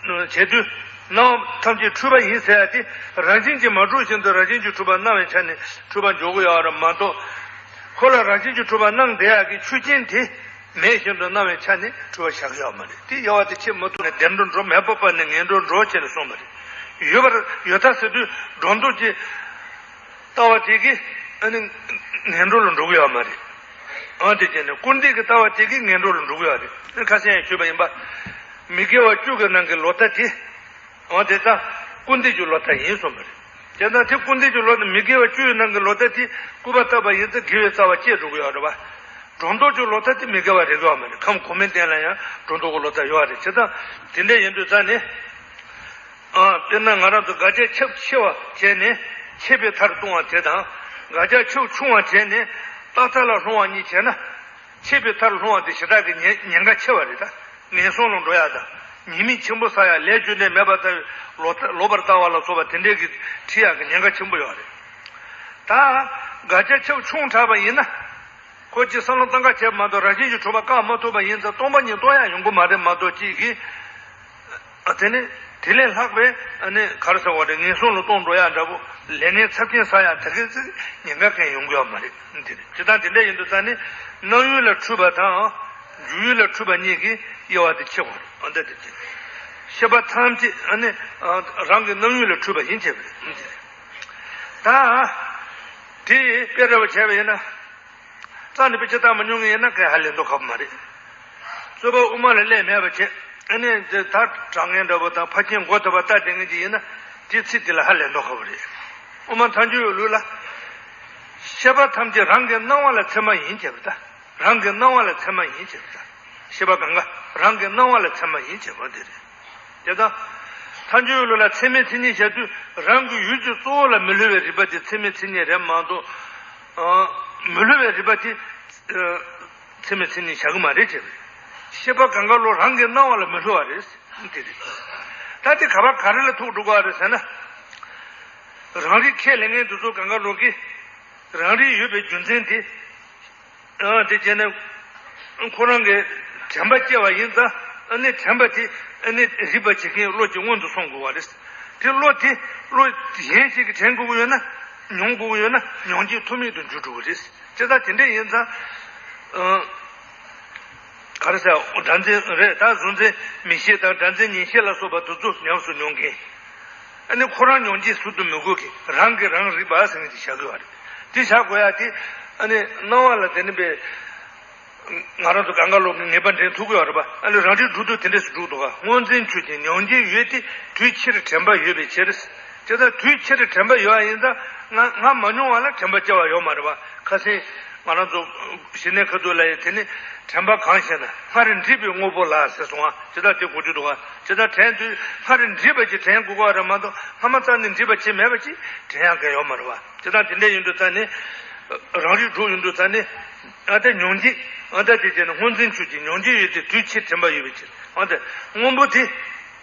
བྱེད་དུས་སྣང་བ་ཐམས་ཅད་འཁྲུལ་པ་ཡིན་ཟེར་ཡ་དེ་རང་བཞིན་གྱིས་མ་གྲུབ་བཞིན་དུ་རང་བཞིན་གྱིས་གྲུབ་པ་སྣང་བའི་ཆ་ནས་འཁྲུལ་པ་འཇོག་གི་ཡོད་རེད་མ་གཏོགས། ཁོ་ལ་རང་བཞིན་གྱིས་གྲུབ་པ་སྣང་བསྡད་ཡ་གི་ཆོས་ཅན་དེ། མེད་བཞིན་དུ་སྣང་བའི་ཆ་ནས་འཁྲུལ་པ་བཞག་གི་ཡོད་མ་རེད། དེ་དབྱེ་བ་དེ་ཕྱེ་མ་ཐུབ་ནས་བདེ་འགྲོར་འགྲོ། མེད་པར་སྤངས་ནས་ངན་འགྲོར་འགྲོ་བྱས་ནས་གསུངས་པ་རེད། ཡོད་པར་ཡོད་མཐའ་ཟེར་དུས་སྒྲོ་འདོགས་ཀྱི་ལྟ་བ་དེ་གིས་ཨ་ནི་ངན་འགྲོ་ལ་འགྲོ་གི་ཡོད་མ་རེད། ཨ་དེ་བྱས་ནས་སྐུར་འདེབས་ཀྱི་ལྟ་བ་དེ་གིས་ངན་འགྲོ་ལ་འགྲོ་གི་ཡོད་རེད། ཁ་སང་ཡང་ཞུས་པ་ཡིན་པ། མི་དགེ་བ་བཅུ་གི་ནང་གི་ལོག་ལྟ་དེ། འོ་དེ་ལྟ། སྐུར་འདེབས་ཀྱི་ལོག་ལྟ་ཡིན་གསུངས་པ་རེད། དེ་ལྟ་དེ་སྐུར་འདེབས་ཀྱི་ལོག་ལྟ། མི་དགེ་བ་བཅུའི་ནང་གི་ལོག་ལྟ་དེ་སྐུར་པ་བཏབ་པ་ཡིན་ཙང་དགེ་བའི་རྩ་བ་བཅད་འགྲོ་གི་ཡོད་རེད་བ། སྒྲོ་འདོགས་ཀྱི་ལོག་ལྟ་དེ་མི་དགེ་བ་རེད་གི་ཡོད་མ་རེད། ཁམས་གོང་མའི་རྟེན་ལ་ཡང་སྒྲོ་འདོགས་ཀྱི་ལོག་ལྟ་ཡོད་རེད། བྱས་ཙང་དེ་འདྲ་ཡིན་དུས་ཙང་ནས། ཨ་དཔེར་ན་ང་རང་ཚོ་དགག་བྱ་ཁྱབ་ཆེ་བ་བྱས་ནས་ཆད་པའི་མཐར་ལྟུང་བ་དེ་དང་། དགག་བྱ་ཁྱབ་ཆུང་བ་བྱས་ནས་རྟག་མཐའ་ལ་ལྷུང་བ་གཉིས་བྱས་ན། ཆད་པའི་མཐར་ལྷུང་བ་དེ་ཞེ་དྲག་གི་ཉེན་ཉེན་ཁ་ཆེ་བ་རེད། ད་ངན་སོང་ལ་འགྲོ་ཡག་དང་ཉེས་དམིགས་ཆེན་པོ་བསགས་ཡག་ལས་རྒྱུ་འབྲས་མེད་པར་ལྟ་བའི་ལོག་ལྟ་ལོག་པར་ལྟ་བ་ལ་སོགས་པ་དེ་འདྲས་ཀྱི་ཁྲིད་ཡག་གི་ཉེན་ཁ་ཆེན་པོ་ཡོད་རེད། ད་དགག་བྱ་ཁྱབ་ཆུང་དྲགས་པ་ཡིན་ན། ཁོ་ཅིག་བསམ་བློ་གཏང་ག་བྱས་མ་གཏོགས་རང་བཞིན་གྱིས་གྲུབ་པ་བཀག་མ་ཐུབ་པ་ཡིན་ཙང་སྟོང་པ་ཉིད་རྟོགས་ཡག་ཡོང་གི་མ་རེད་མ་གཏོགས་ཅིག་གིས། ཨ་དེ་ནི་དེ་ལས་ལྷག་པའི་ཨ་ནི་ག་རེ་ཟེར་བ་རེད། ངན་སོང་ལ་ལྟུང་འགྲོ་ཡག་འདྲ་པོ། ལས་ངན་ཚབས་ཆེན་བསགས་ཡག་ད་གིན་ཚིག་ཉེན་ཁ་གང་ཡོང་གི་ཡོད་མ་རེད། དེ་རེད། ཇི་ལྟར་དེ་འདྲ་ཡིན་དུས་ཙང་ནི་སྣང་ཡུལ་ལ་འཁྲུལ་པ་དང་འཇུག་ཡུལ་ལ་འཁྲུལ་པ་གཉིས་ཀྱི་དབྱེ་བ་དེ་ཕྱེ་དགོས་རེད། ཨ་འདི་དེ་ཅི། ཤེས་པ་ཐམས་ཅད་ཨ་ནི་ཨ་རང་གི་སྣང་ཡུལ་ལ་འཁྲུལ་པ་ཡིན་བྱས་པ་རེད། ད་དེ་དཔེ་འདྲ་པོ་བྱས་པ་ཡིན་ན། རྩ་ནས་དཔེ་ཆ་ལྟ་མ་མྱོང་མཁན་ཡིན་ན་ག་ཧ་ལས་མདོག་ཁ་པོ་མ་རེད། རྩོད་པ་དབུ་མ་ལ་སླེབས་མེད་པ་བྱས། ཨ་ནི་དེ་ད་དྲང་ངེས་འདྲ་པོ་དང་ཕར་ཕྱིན་གོ་ཐུབ་པ་ལྟ་བསྡད་མཁན་ཅིག་ཡིན་ན་དེ་ཚིག་དེ་ལ་ཧ་ལས་མདོག་ཁ་པོ་རེད། དབུ་མ་ཐལ་འགྱུར་ལུགས་ལ། ཤེས་པ་ཐམས་ཅད་རང་གི་སྣང་བ་ལ་ཚད་མ་ཡིན་བྱས་པ་དང་། རང་གི་སྣང་བ་ལ་ཚད་མ་ཡིན་བྱས་པ་དང་། ཤེས་པ་གང་ག་རང་གི་སྣང་བ་ལ་ཚད་མ་ཡིན་བྱས་པ་དེ་རེད། དེ་དང་། ཐལ་འགྱུར་ལུགས་ལ་ཚད་མའི་མཚན་ཉིད་བྱ་དུས་རང་གི་ཡུལ་གྱི་གཙོ་བོ་ལ་མི་སླུ་བའི་རིགས་པ་དེ་ཚད་མའི་མཚན་ཉིད་རེད་མ་གཏོགས། ཨ་མི་སླུ་བའི་རིགས་པ་དེ་ཨ་ཚད་མའི་མཚན་ཉིད་བྱ་གི་མ་རེད་ཅེས། ཤེས་པ་གང་ག་ལོ་རང་གི་སྣང་བ་ལ་མི་སླུ་བ་རེད། དེ་རེད། ད་དེ་ག་བ་ག་རེ་ལ་ཐུག་འགྲོ་གི་རེད་ཟེར་ན། རང་རིག་ཁས་ལེན་མཁན་དེ་ཚོ་གང་ག་ལོ་གི་རང་རིག་ཡོད་པའི་རྒྱུ་མཚན་དེ། ཨ་དེ་བྱས་ནས་ཁོ་རང་གི་དྲན་པ་སྐྱེ་བ་ཡིན་ཙང་། ཨ་ནི་དྲན་པ་དེ་ཨ་ནི་རིག་པ་བྱེད་མཁན་བློ་གྱི་སྔོན་དུ་སོང་དགོས་པ་རེད། དེ་བློ་དེ་བློ་གཞན་ཞིག་གིས་དྲན་དགོས་ཀྱི་ཡོད་ན། མྱོང་དགོས་ཀྱི་ཡོད་ན་མྱོང་བྱེད་ཐུབ་མིན་དུ་འགྱུར་འགྲོ་གི་རེད། དེ་ལྟར་དེ་འདྲ་ཡིན་ཙང་། ཨ་ག་རེ་ཟེར། སྒྲ་འཛིན་རེད། ད་གཟུགས་འཛིན་མིག་ཤེས་དང་སྒྲ་འཛིན་མཉེན་ཤེས་ལ་སོགས་པ་དེ་ཚོ་ཉམས་སུ་མྱོང་མཁན། ཨ་ནི་ཁོ་རང་མྱོང་བྱེད་ཟུར་དུ་མི་དགོས་མཁན། རང་གིས་རང་རིག་པ་ཟེར་མཁན་དེ་བཞག་དགོས་པ་རེད། དེ་བཞག་དགོས་ཡ་དེ་ཨ་ནི་སྣང་བ་ལ་དེ་ནི་པའི་ང་རང་ཚོ་གང་ག་ལོ་ངེས་པ་འདྲེན་ཐུབ་ཀྱི་ཡོད་རེད་པ། ཨ་ནི་རང་རིག་སྒྲུབ་དུས་དེ་འདྲས་སུ་སྒྲུབ་འདུག་ག། སྔོ་འཛིན་ཆོས་ཅན། མྱོང་བྱེད་ཡོད་དེ་དུས་ཕྱིར་དྲན་པ་ཡོད་པའི་ཕྱིར། དེ་ལྟར་དུས་ཕྱིར་དྲན་པ་ཡོད་པ་ཡིན་ཙང་ང་ང་མ་མྱོང་བ་ལ་དྲན་པ་སྐྱེ་བ་ཡོད་མ་རེད་པ། ཁ་སང་ང་རང་ཚོ་ཞི་གནས་ཁ་ཐུག་ལ་ཡི་དེ་ནི་དྲན་པ་གང་ཞེ་ན། སྔར་འདྲིས་པའི་དངོས་པོ་ལ་ཟེར་སོང་ང་། དེ་ལྟར་དེ་གོ་རྒྱུ་འདུག་ག། དེ་ལྟར་དྲན་དུས་སྔར་འདྲིས་པ་ཅིག་དྲན་དགོས་ཀྱི་རེད་མ་གཏོགས། སྔ་མ་རྩ་ནས་འདྲིས་པ་ཅིག་མེད་པ་ཅིག་དྲན་ཡག་གི་ཡོད་མ་རེད་པ། དེ་ལྟར་དེ་འདྲ་ཡིན་དུས་རྩ་ནས་རང་རིག་སྒྲུབ་ཡོང་དུས་རྩ་ནས། ཨ་ད་མྱོང་བྱེད། ཨ་ད་དེ་བྱས་ན་སྔོ་འཛིན་ཆོས་ཅན། མྱོང་བྱེད་ཡོད་དེ་དུས་ཕྱིར་དྲན་པ་ཡོད་པའི་ཕྱིར། ཨ་ད་སྔོན་པོ་དེ་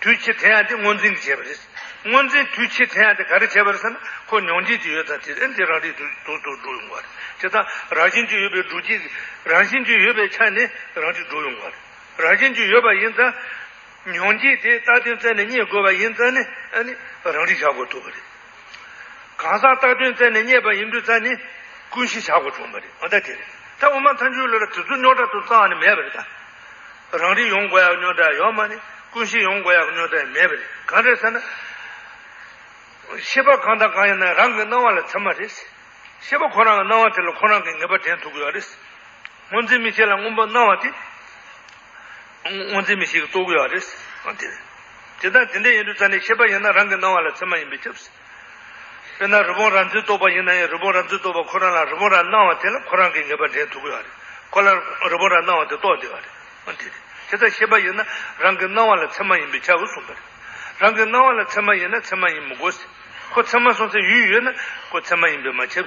དུས་ཕྱིར་དྲན་ཡག་དེ་སྔོ་འཛིན་གྱིས་བྱས་པ་རེད། སྔོ་འཛིན་དུས་ཕྱིར་དྲན་ཡག་དེ་ག་རེ་བྱས་པ་རེད་ཟེར་ན། ཁོ་མྱོང་བྱེད་ཅིག་ཡོད་ཙང་དེ་ཨེ་དེ་རང་རིག་ཏུ་ཏུ་ཏུ་སྒྲུབ་ཡོང་བ་རེད། དེ་ལྟར་རང་བཞིན་གྱིས་ཡོད་པའི་སྒྲུབ་བྱེད། རང་བཞིན་གྱིས་ཡོད་པའི་ཆ་ནས་རང་རིག་སྒྲུབ་ཡོང་བ་རེད། རང་བཞིན་གྱིས་ཡོད་པ་ཡིན་ཙང་། མྱོང་བྱེད་དེ་རྟག་དོན་རྩད་ནས་རྙེད་དགོས་པ་ཡིན་ཙང་ནི་ཨ་ནི་རང་རིག་བཞག་དགོས་ཐུག་པ་རེད། གང་ཟག་རྟག་དོན་རྩད་ནས་རྙེད་པ་ཡིན་དུས་ཙ་ནི་ཀུན་གཞི་བཞག་དགོས་བྱུང་བ་རེད། ཨ་ད་དེ་རེད། ད་དབུ་མ་ཐལ་འགྱུར་ལ་ར་དེ་ཚོ་རྙོག་དྲ་དུ་རྩ་བ་ནས་མེད་པ་རེད་ད། རང་རིག་ཡོང་དགོས་ཡག་རྙོག་དྲ་ཡོད་མ་ནི། ཀུན་གཞི་ཡོང་དགོས་ཡག་རྙོག་དྲ་མེད་པ་རེད། གང་རེད་ཟེར་ན། ཤེས་པ་གང་དང་གང་ཡིན་ན་རང་གི་སྣང་བ་ལ་ཚད་མ་རེད། ཤེས་པ་ཁོ་རང་གི་སྣང་བ་དེ་ལ་ཁོ་རང་གིས་ངེས་པ་འདྲེན་ཐུབ་ཀྱི་ཡོད་རེད། སྔོན་འཛིན་མིག་ཤེས་ལ་སྔོན་པོ་སྣང་བ་དེ། སྔོན་འཛིན་མིག་ཤེས་ཀྱིས་རྟོགས་ཀྱི་ཡོད་རེད། དེ་དེ་ལྟར་དེ་འདྲ་ཡིན་དུས་ཙང་ནས་ཤེས་པ་ཡིན་ན་རང་གི་སྣང་བ་ལ་ཚད་མ་ཡིན་པས་ཁྱབ། དཔེར་ན་རི་བོང་རྭ་འཛིན་རྟོག་པ་ཡིན་ན་ཡང་རི་བོང་རྭ་འཛིན་རྟོག་པ་ཁོ་རང་ལ་རི་བོང་རྭ་སྣང་བ་དེ་ལ་ཁོ་རང་གིས་ངེས་པ་འདྲེན་ཐུབ་ཀྱི་ཡོད་རེད། ཁོ་ལ་རི་བོང་རྭ་སྣང་བ་དེ་རྟོགས་བསྡད་ཡོད་རེད། འོ་དེ་རེད། དེ་ལྟར་ཤེས་པ་ཡིན་ན་རང་གི་སྣང་བ་ལ་ཚད་མ་ཡིན་པས་ཁྱབ་གསུངས་པ་རེད། རང་གི་སྣང་བ་ལ་ཚད་མ་ཡིན་ན་ཚད་མ་ཡིན་མི་དགོས། ཁོ་ཚད་མ་སོང་ཚེ་ཡུལ་ཡོད་ན་ཁོ་ཚད་མ་ཡིན་པས་མ་ཁྱབ།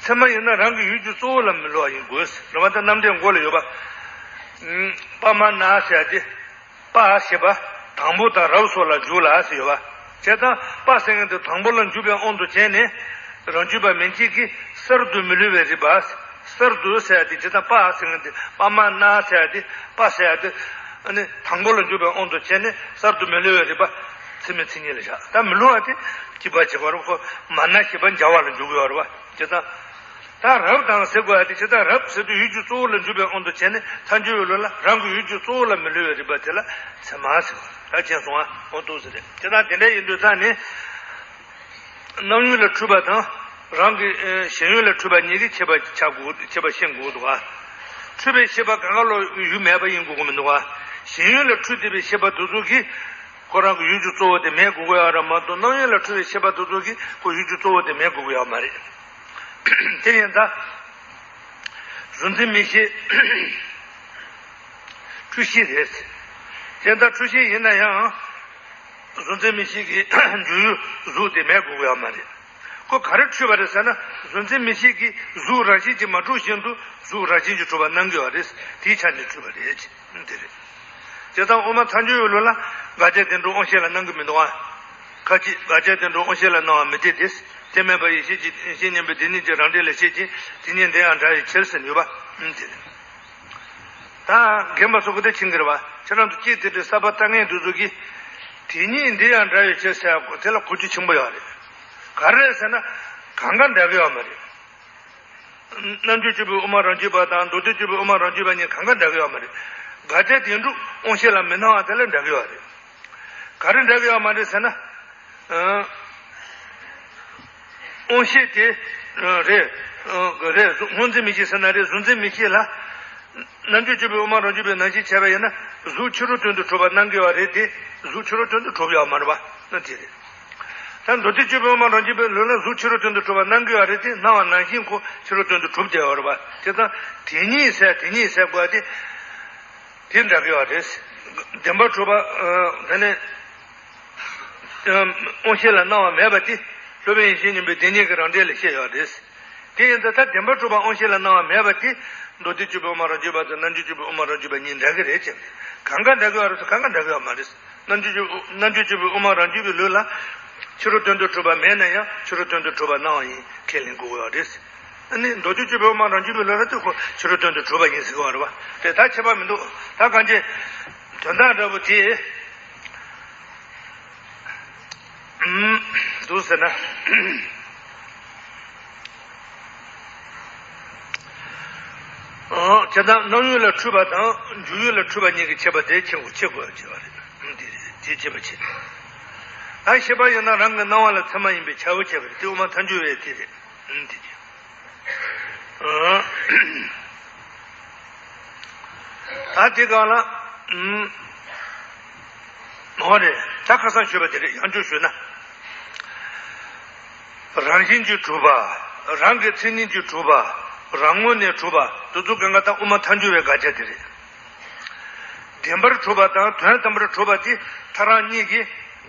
ཚད་མ་ཡིན་ན་རང་གི་ཡུལ་གྱི་གཙོ་བོ་ལ་མི་སླུ་བ་ཡིན་དགོས། རེད་བ། ད་རྣམ་འགྲེལ་མགོ་ལ་ཡོད་པ། པ་མ་ན་ཟེར་ཏེ། པ་ཞེས་པ་དང་པོ་དང་རབ་སོགས་ལ་འཇུག་ལ་ཟེར་ཡོད་པ། བྱས་ཙང་པ་ཟེར་མཁན་དེ་དང་པོ་ལ་འཇུག་པའི་དབང་དུ་བྱས་ནས། རང་རྒྱུད་པ་མན་ཆད་ཀྱིས་གསར་དུ་མི་སླུ་བའི་རིག་པ། གསར་དུ་ཟེར་ཏེ་བྱས་ཙང་པ་ཟེར་མཁན་དེ་པ་མ་ན་ཟེར་ཏེ་པ་ཟེར་ཏེ། ཨ་ནི་དང་པོ་ལ་འཇུག་པའི་དབང་དུ་བྱས་ནས་གསར་དུ་མི་སླུ་བའི་རིག་པ། ཚད་མའི་མཚན་ཉིད་ལ་བཞག་ད་མི་སླུ་བ་དེ་སྐྱེད་པ་བྱེད་པ་རེད། ཁོ་མ་ན་ཞེས་པ་འཇལ་བ་ལ་འཇུག་གི་ཡོད་རེད་བ། བྱས་ཙང་། ད་རབ་དང་ཟེར་དགོས་ཡ་དེ་ཇི་ལྟར་རབ་ཟེར་དུས་ཡུལ་གྱི་གཙོ་བོ་ལ་འཇུག་པའི་དབང་དུ་བྱས་ནས་ཐལ་འགྱུར་བའི་ལུགས་ལ་རང་གི་ཡུལ་གྱི་གཙོ་བོ་ལ་མི་སླུ་བའི་རིག་པ་དེ་ལ་ཚད་མ་ཟེར་བ་ད་མཁྱེན་སོང་ང་། འོ་འདུག་ཟེར་རེད། དེ་དང་དེ་འདྲ་ཡིན་དུས་ཙང་ནི། སྣང་ཡུལ་ལ་འཁྲུལ་པ་དང་རང་གི་ཨེ་ཞེན་ཡུལ་ལ་འཁྲུལ་པ་གཉིས་ཀྱི་ཁྱད་པར་ཆགས་དགོས། ཁྱད་པར་ཤེས་དགོས་འདུག་ག་འཁྲུལ་པའི་ཤེས་པ་གང་ག་ལོ་ཡུལ་མེད་པ་ཡིན་དགོས་ཀྱི་མི་འདུག་ག་ཞེན་ཡུལ་ལ་འཁྲུལ་བསྡད་པའི་ཤེས་པ་དེ་ཚོ་གིས་ཁོ་རང་གི་ཡུལ་གྱི་གཙོ་བོ་དེ་མེད་དགོས་ཀྱི་ཡོད་རེད་མ་གཏོགས། སྣང་ཡུལ་ལ་འཁྲུལ་པའི་ཤེས་པ་དེ་ཚོ་གིས་ཁོ་ཡུལ་གྱི་གཙོ་བོ་དེ་མེད་དགོས་ཀྱི་ཡོད་མ་རེད། དེ་ཡིན་ཙང་། གཟུགས་འཛིན་མིག་ཤེས་འཁྲུལ་ཤེས་རེད། དེ་ལྟར་འཁྲུལ་ཤེས་ཡིན་ན་ཡང་། གཟུགས་འཛིན་མིག་ཤེས་ཀྱི་འཇུག་ཡུལ་གཟུགས་དེ་མེད་དགོས་ཀྱི་ཡོད་མ་རེད། ཁོ་ག་རེ་འཁྲུལ་པ་རེད་ཟེར་ན། གཟུགས་འཛིན་མིག་ཤེས་ཀྱིས་གཟུགས་རང་བཞིན་གྱིས་མ་གྲུབ་བཞིན་དུ་གཟུགས་རང་བཞིན་གྱིས་གྲུབ་པ་སྣང་གི་ཡོད་རེད། དེའི་ཆ་ནས་འཁྲུལ་པ་རེད། དེ་རེད། དེ་ཙང་དབུ་མ་ཐལ་འགྱུར་བའི་ལུགས་ལ་དགག་བྱ་བདེན་གྲུབ་དབང་ཤེས་ལ་སྣང་གི་མི་འདུག་ཨ། ཁ་ཅིག་དགག་བྱ་བདེན་གྲུབ་དབང་ཤེས་ལ་སྣང་བ་མི་འཐད་དེ། དེ་མེད་པ་ཡེ་ཤེས་ཀྱི་ཡེ་ཤེས་མཉམ་པའི་དེ་ཉིད་ཀྱི་རང་འགྲེལ་ལས་བཤད་ཅིང་དེ་ཉིད་འདི་ཡང་འདྲ་བའི་ཕྱིར་ཟེར་ཡོད་པ། ཨུམ་དེ་རེད། ད་རྒན་པ་ཚོ་གི་དེ་ཕྱིན་གི་རེད་པ། ཁྱེད་རང་ཚོ་སྐྱེས་དེ་དུས་གསར་པ་ལྟ་མཁན་དེ་ཚོ་གིས། དེ་ཉིད་འདི་ཡང་འདྲ་བའི་ཕྱིར་ཟེར་ཡག་དེ་ལ་གོ་རྒྱུ་ཆེན་པོ་ཡོད་རེད། ག་རེ་རེད་ཟེར་ན། གང་ག་འདྲ་གི་ཡོད་མ་རེད། རྣལ་འབྱོར་སྤྱོད་པའི་དབུ་མ་རང་རྒྱུད་པ་དང་མདོ་སྡེ་སྤྱོད་པའི་དབུ་མ་རང་རྒྱུད་པ་གཉིས་གང་ག་འདྲ་གི་ཡོད་མ་རེད། དགག་བྱ་བདེན་གྲུབ་དབང་ཤེས་ལ་མི་སྣང་བ་དེ་ལ་འདྲ་གི་ཡོད་རེད། ག་རེ་འདྲ་གི་ཡོད་མ་རེད་ཟེར་ན། ཨ། དབང་ཤེས་དེ། རེད། རེད། སྔོ་འཛིན་མིག་ཤེས་ཟེར་ན་རེད། གཟུགས་འཛིན་མིག་ཤེས་ལ། རྣལ་འབྱོར་སྤྱོད་པའི་དབུ་མ་རང་རྒྱུད་པའི་ནང་བཞིན་བྱས་པ་ཡིན་ན། གཟུགས་ཕྱི་རོལ་དོན་དུ་གྲུབ་པ་སྣང་གི་ཡོད་རེད་དེ། གཟུགས་ཕྱི་རོལ་དོན་དུ་གྲུབ་ཡོད་མ་རེད་པ། ཨ་དེ་རེད། ད་མདོ་སྡེ་སྤྱོད་པའི་དབུ་མ་རང་རྒྱུད་པའི་ལུགས་ལ་གཟུགས་ཕྱི་རོལ་དོན་དུ་གྲུབ་པ་སྣང་གི་ཡོད་རེད་དེ། སྣང་བ་ནང་བཞིན་ཁོ་ཕྱི་རོལ་དོན་དུ་གྲུབ་བསྡད་ཡོད་རེད་པ། དེ་ཙང་དེ་ཉིད་ཟེར་དེ་ཉིད་ཟེར་དགོས་དེ། དེ་འདྲ་གི་ཡོད་རེད། བདེན་པར་གྲུབ་པ། ཨ། དེ་ནས། དབང་ཤེས་ལ་སྣང་བ་མེད་པ་དེ། སློབ་དཔོན་ཡེ་ཤེས་མཉམ་པའི་དེ་ཉིད་ཀྱི་རང་འགྲེལ་ལས་བཤད་ཡོད་རེད། དེ་ཡིན་ཙང་ད་བདེན་པར་གྲུབ་པ་དབང་ཤེས་ལ་སྣང་བ་མེད་པ་དེ། མདོ་སྡེ་སྤྱོད་པའི་དབུ་མ་རང་རྒྱུད་པ་དང་རྣལ་འབྱོར་སྤྱོད་པའི་དབུ་མ་རང་རྒྱུད་པ་གཉིས་འདྲ་གི་རེད་ཅེས། གང་ག་འདྲ་གི་ཡོད་རེད་ཟེར། གང་ག་འདྲ་གི་ཡོད་མ་རེད། རྣལ་འབྱོར་སྤྱོད། རྣལ་འབྱོར་སྤྱོད་པའི་དབུ་མ་རང་རྒྱུད་པའི་ལུགས་ལ། ཕྱི་རོལ་དོན་དུ་གྲུབ་པ་མེད་ན་ཡང་ཕྱི་རོལ་དོན་དུ་གྲུབ་པ་སྣང་བ་ཡིན་ཁས་ལེན་དགོས་ཀྱི་ཡོད་རེད། ཨ་ནི་མདོ་སྡེ་སྤྱོད་པའི་དབུ་མ་རང་རྒྱུད་པའི་ལུགས་ལ་དེ་ཁོ་ཕྱི་རོལ་དོན་དུ་གྲུབ་པ་ཡིན་ཟེར་གྱི་ཡོད་རེད་པ། དེ་ད་ཁྱད་པར་མི་འདུག་ད་གང་ཅི། དོན་དག་འདྲ་པོ་དེ། ཨུམ། འདུག་ཟེར་ན། ཨང་། བྱས་ཙང་སྣང་ཡུལ་ལ་འཁྲུལ་པ་དང་འཇུག་ཡུལ་ལ་འཁྲུལ་པ་གཉིས་ཀྱི་ཁྱད་པར་དེ་ཕྱེ་དགོས། ཕྱེ་དགོས་ཡ་བྱས་པ་རེད། ཨང་། དེ་རེད། དེ་ཁྱད་པར་ཕྱེ། ད་ཤེས་པ་ཡིན་ན་རང་གི་སྣང་བ་ལ་ཚད་མ་ཡིན་པས་ཁྱབ་པ་བྱས་པ་རེད། དེ་དབུ་མ་ཐལ་འགྱུར་བའི་དེ་རེད། ཨང་། དེ་རེད། ཨང་། ད་དེ་གང་ལ། ཨུམ། འོ་རེད། ད་ཁ་སང་ཞུས་པ་དེ་རེད། ཡང་བསྐྱར་ཞུས་ན། རང་བཞིན་གྱིས་གྲུབ་པ། རང་གི་མཚན་ཉིད་ཀྱིས་གྲུབ་པ། རང་ངོས་ནས་གྲུབ་པ། དེ་ཚོ་གང་ག་ད་དབུ་མ་ཐལ་འགྱུར་བའི་དགག་བྱ་དེ་རེད། བདེན་པར་གྲུབ་པ་དང་དོན་དམ་པར་གྲུབ་པ་དེ་ཐལ་རང་གཉིས་ཀྱི་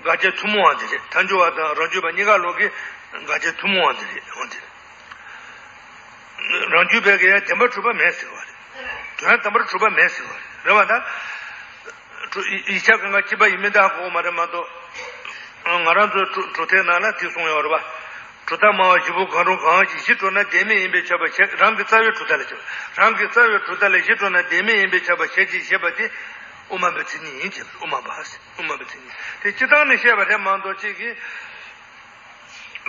དགག་བྱ་ཐུན་མོང་བ་དེ་རེད། ཐལ་འགྱུར་བ་དང་རང་རྒྱུད་པ་གཉིས་ཀ་ལོག་གི་དགག་བྱ་ཐུན་མོང་བ་དེ་རེད། འོ་དེ་རེད། རང་རྒྱུད་པའི་གི་ཡང་བདེན་པར་གྲུབ་པ་མེད་ཟེར་བ་རེད། དོན་དམ་པར་གྲུབ་པ་མེད་ཟེར་བ་རེད། རེད་བ་ད། ཡིག་ཆ་གང་ག་གཅིག་པ་ཡིན་མིན་ད་གོ་མ་རེད་མ་གཏོགས། ང་རང་ཚོའི་གྲུབ་གྲུབ་མཐའི་ནང་ལ་དེ་གསུངས་ཡོད་རེད་བ། གྲུབ་མཐའ་སྨྲ་བ་བཞི་པོ་གང་རུང་གང་ཞིག་གཞི་གྲུབ་ན་བདེན་མེད་ཡིན་པས་ཁྱབ་པ་ཞེས། རང་གི་རྩ་བའི་གྲུབ་མཐའ་ལས་ཁྱབ། རང་གི་རྩ་བའི་གྲུབ་མཐའ་ལས་གཞི་གྲུབ་ན་བདེན་མེད་ཡིན་པས་ཁྱབ་པ་ཞེས་ཅིག་བཤད་པ་དེ། དབུ་མ་པའི་མཚན་ཉིད་ཡིན་ཅེས། དབུ་མ་པ། དབུ་མ་པའི་མཚན་ཉིད་དེ་སྤྱིར་བཏང་ནས་བཤད་པ་རེད་མ་གཏོགས། གཅིག་གིས་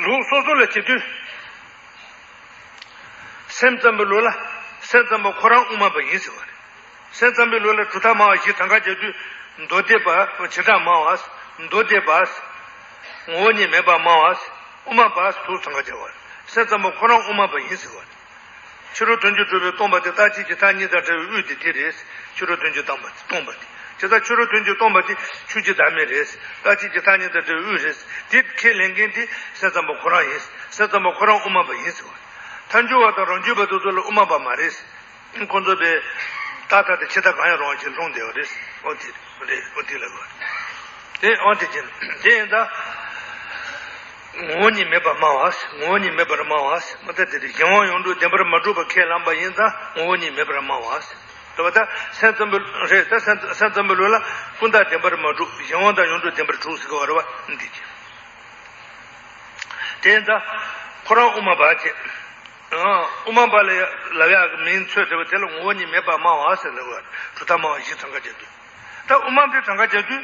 ལུགས་སོ་སོ་ལ་བྱེད་དུས། སེམས་ཙམ་པའི་ལུགས་ལ། སེམས་ཙམ་པ་ཁོ་རང་དབུ་མ་པ་ཡིན་ཟེར་བ་རེད། སེམས་ཙམ་པའི་ལུགས་ལ་གྲུབ་མཐའ་སྨྲ་བ་བཞི་གྲངས་ཀ་བྱེད་དུས། མདོ་སྡེ་པ། བྱེ་བྲག་སྨྲ་བ། མདོ་སྡེ་པ། ངོ་བོ་ཉིད་མེད་པར་སྨྲ་བ། དབུ་མ་པ་དུ་ཚང་ཁ་བྱ་བ། སེམས་ཙམ་པ་ཁོ་རང་དབུ་མ་པ་ཡིན་ཟེར་བ། ཕྱི་རོལ་དོན་གྱིས་གྲུབ་པའི་སྟོང་པ་དེ་རྟག་གཅིག་གི་མཐའ་གཉིས་དང་བྲལ་བའི་དབུས་དེ་དེ་རེད། ཕྱི་རོལ་དོན་གྱིས་སྟོང་པ་སྟོང་པ་དེ། བྱས་ཙང་ཕྱི་རོལ་དོན་གྱིས་སྟོང་པ་དེ་ཆོས་ཀྱི་བདག་མེད་རེད། རྟག་གཅིག་གི་མཐའ་གཉིས་དང་བྲལ་བའི་དབུས་རེད། དེ་ཁས་ལེན་མཁན་དེ་སེམས་ཙམ་པ་ཁོ་རང་ཡིན། སེམས་ཙམ་པ་ཁོ་རང་དབུ་མ་པ་ཡིན་ཟེར་བ། ཐལ་འགྱུར་བ་དང་རང་རྒྱུད་པ་དེ་ཚོ་ལ་དབུ་མ་པ་མ་རེད། ཁོང་ཚོ་པའི་རྟག་མཐའ་དང་ཕྱི་མཐའ་གང་ཡང་རུང་བ་ཅིག་ལྷུང་བསྡད་པ་རེད། ཨོ་དེ་རེད། ཨོ་དེ་ལ་གོ། དེ་ཨོ་དེ་ཅན་དེ་ཡིན་ད། ངོ་བོ་ཉིད་མེད་པར་སྨྲ་བ། ངོ་བོ་ཉིད་མེད་པར་སྨྲ་བ། མ་ད་དེ་དེ་གཞན་དབང་ཡོངས་གྲུབ་བདེན་པར་མ་གྲུབ་པ་ཁས་བླངས་པ་ཡིན་ཙང་ངོ་བོ་ཉིད་མེད་པར་སྨྲ་བ། དེ་བ་ད་སེམས་ཙམ་པ་རེད། ད་སེམས་སེམས་ཙམ་པའི་ལུགས་ལ་ཀུན་བརྟགས་བདེན་པར་མ་གྲུབ། གཞན་དབང་དང་ཡོངས་གྲུབ་བདེན་པར་གྲུབ་ཟེར་གི་བ་རེད་བ། འདི་ཅན། དེ་ཡིན་ད། ཁོ་རང་དབུ་མ་པ་བྱས། དབུ་མ་པ་ལ་ལབ་ཡག་གི་མིང་ཚོད་བྲལ་བ་དེ་ལ་ངོ་བོ་ཉིད་མེད་པར་སྨྲ་བ་ཟེར་ལབ་པ། གྲུབ་མཐའ་སྨྲ་བ་བཞི་གྲངས་ཀ་བྱ་དུས། ད་དབུ་མ་པའི་གྲངས་ཀ་བྱ་དུས།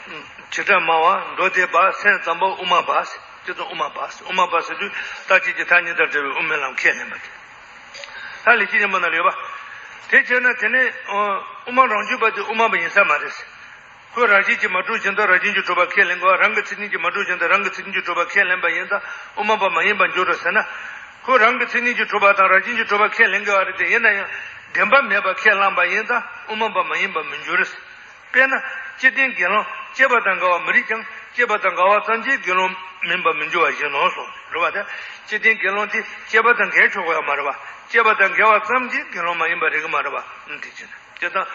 བྱེ་བྲག་སྨྲ་བ། མདོ་སྡེ་པ། སེམས་ཙམ་པ། དབུ་མ་པ་ཟེར། དེ་ཚོ་དབུ་མ་པ་ཟེར། དབུ་མ་པ་ཟེར་དུས་རྟག་གཅིག་གི་མཐའ་གཉིས་དང་བྲལ་བའི་དབུ་མའི་ལམ་ཁས་ལེན་པ་དེ། ད་ལེགས་བཤད་སྙིང་པོ་ནང་ལ་ཡོད་པ། དེ་བྱས་ན་དེ་ནས་དབུ་མ་རང་རྒྱུད་པ་དེ་དབུ་མ་པ་ཡིན་ས་མ་རེད། ཁོས་རང་བཞིན་གྱིས་མ་གྲུབ་བཞིན་དུ་རང་བཞིན་གྱིས་གྲུབ་པ་ཁས་ལེན་དགོས། རང་གི་མཚན་ཉིད་ཀྱིས་མ་གྲུབ་བཞིན་དུ་རང་གི་མཚན་ཉིད་ཀྱིས་གྲུབ་པ་ཁས་ལེན་པ་ཡིན་ཙང་དབུ་མ་པ་མ་ཡིན་པར་འགྱུར་རོ་ཟེར་ན། ཁོས་རང་གི་མཚན་ཉིད་ཀྱིས་གྲུབ་པ་དང་རང་བཞིན་གྱིས་གྲུབ་པ་ཁས་ལེན་དགོས་པ་རེད་དེ། ཡིན་ན་ཡང་བདེན་པ་མེད་པ་ཁས་བླངས་པ་ཡིན་ཙང་དབུ་མ་པ་མ་ཡིན་པར་མི་འགྱུར། དཔེར་ན། སྐྱེ་ལྡན་དགེ་སློང་སྐྱེས་པ་དང་འགལ་བ་མི་རིགས་ཀྱང་སྐྱེས་པ་དང་འགལ་བ་ཙམ་གྱིས་དགེ་སློང་མིན་པར་མི་འགྱུར་བ་བཞིན་ནོ་གསུངས། རེད་བ། ད་སྐྱེ་ལྡན་དགེ་སློང་དེ་སྐྱེས་པ་དང་འགལ་ཆོག་གི་ཡོད་མ་རེད་བ། སྐྱེས་པ་དང་འགལ་བ་ཙམ་གྱིས་དགེ་སློང་མ་ཡིན་པ་རེད་གི་མ་རེད་བ། འདི་བྱས་ན་སྐྱེ་དང་།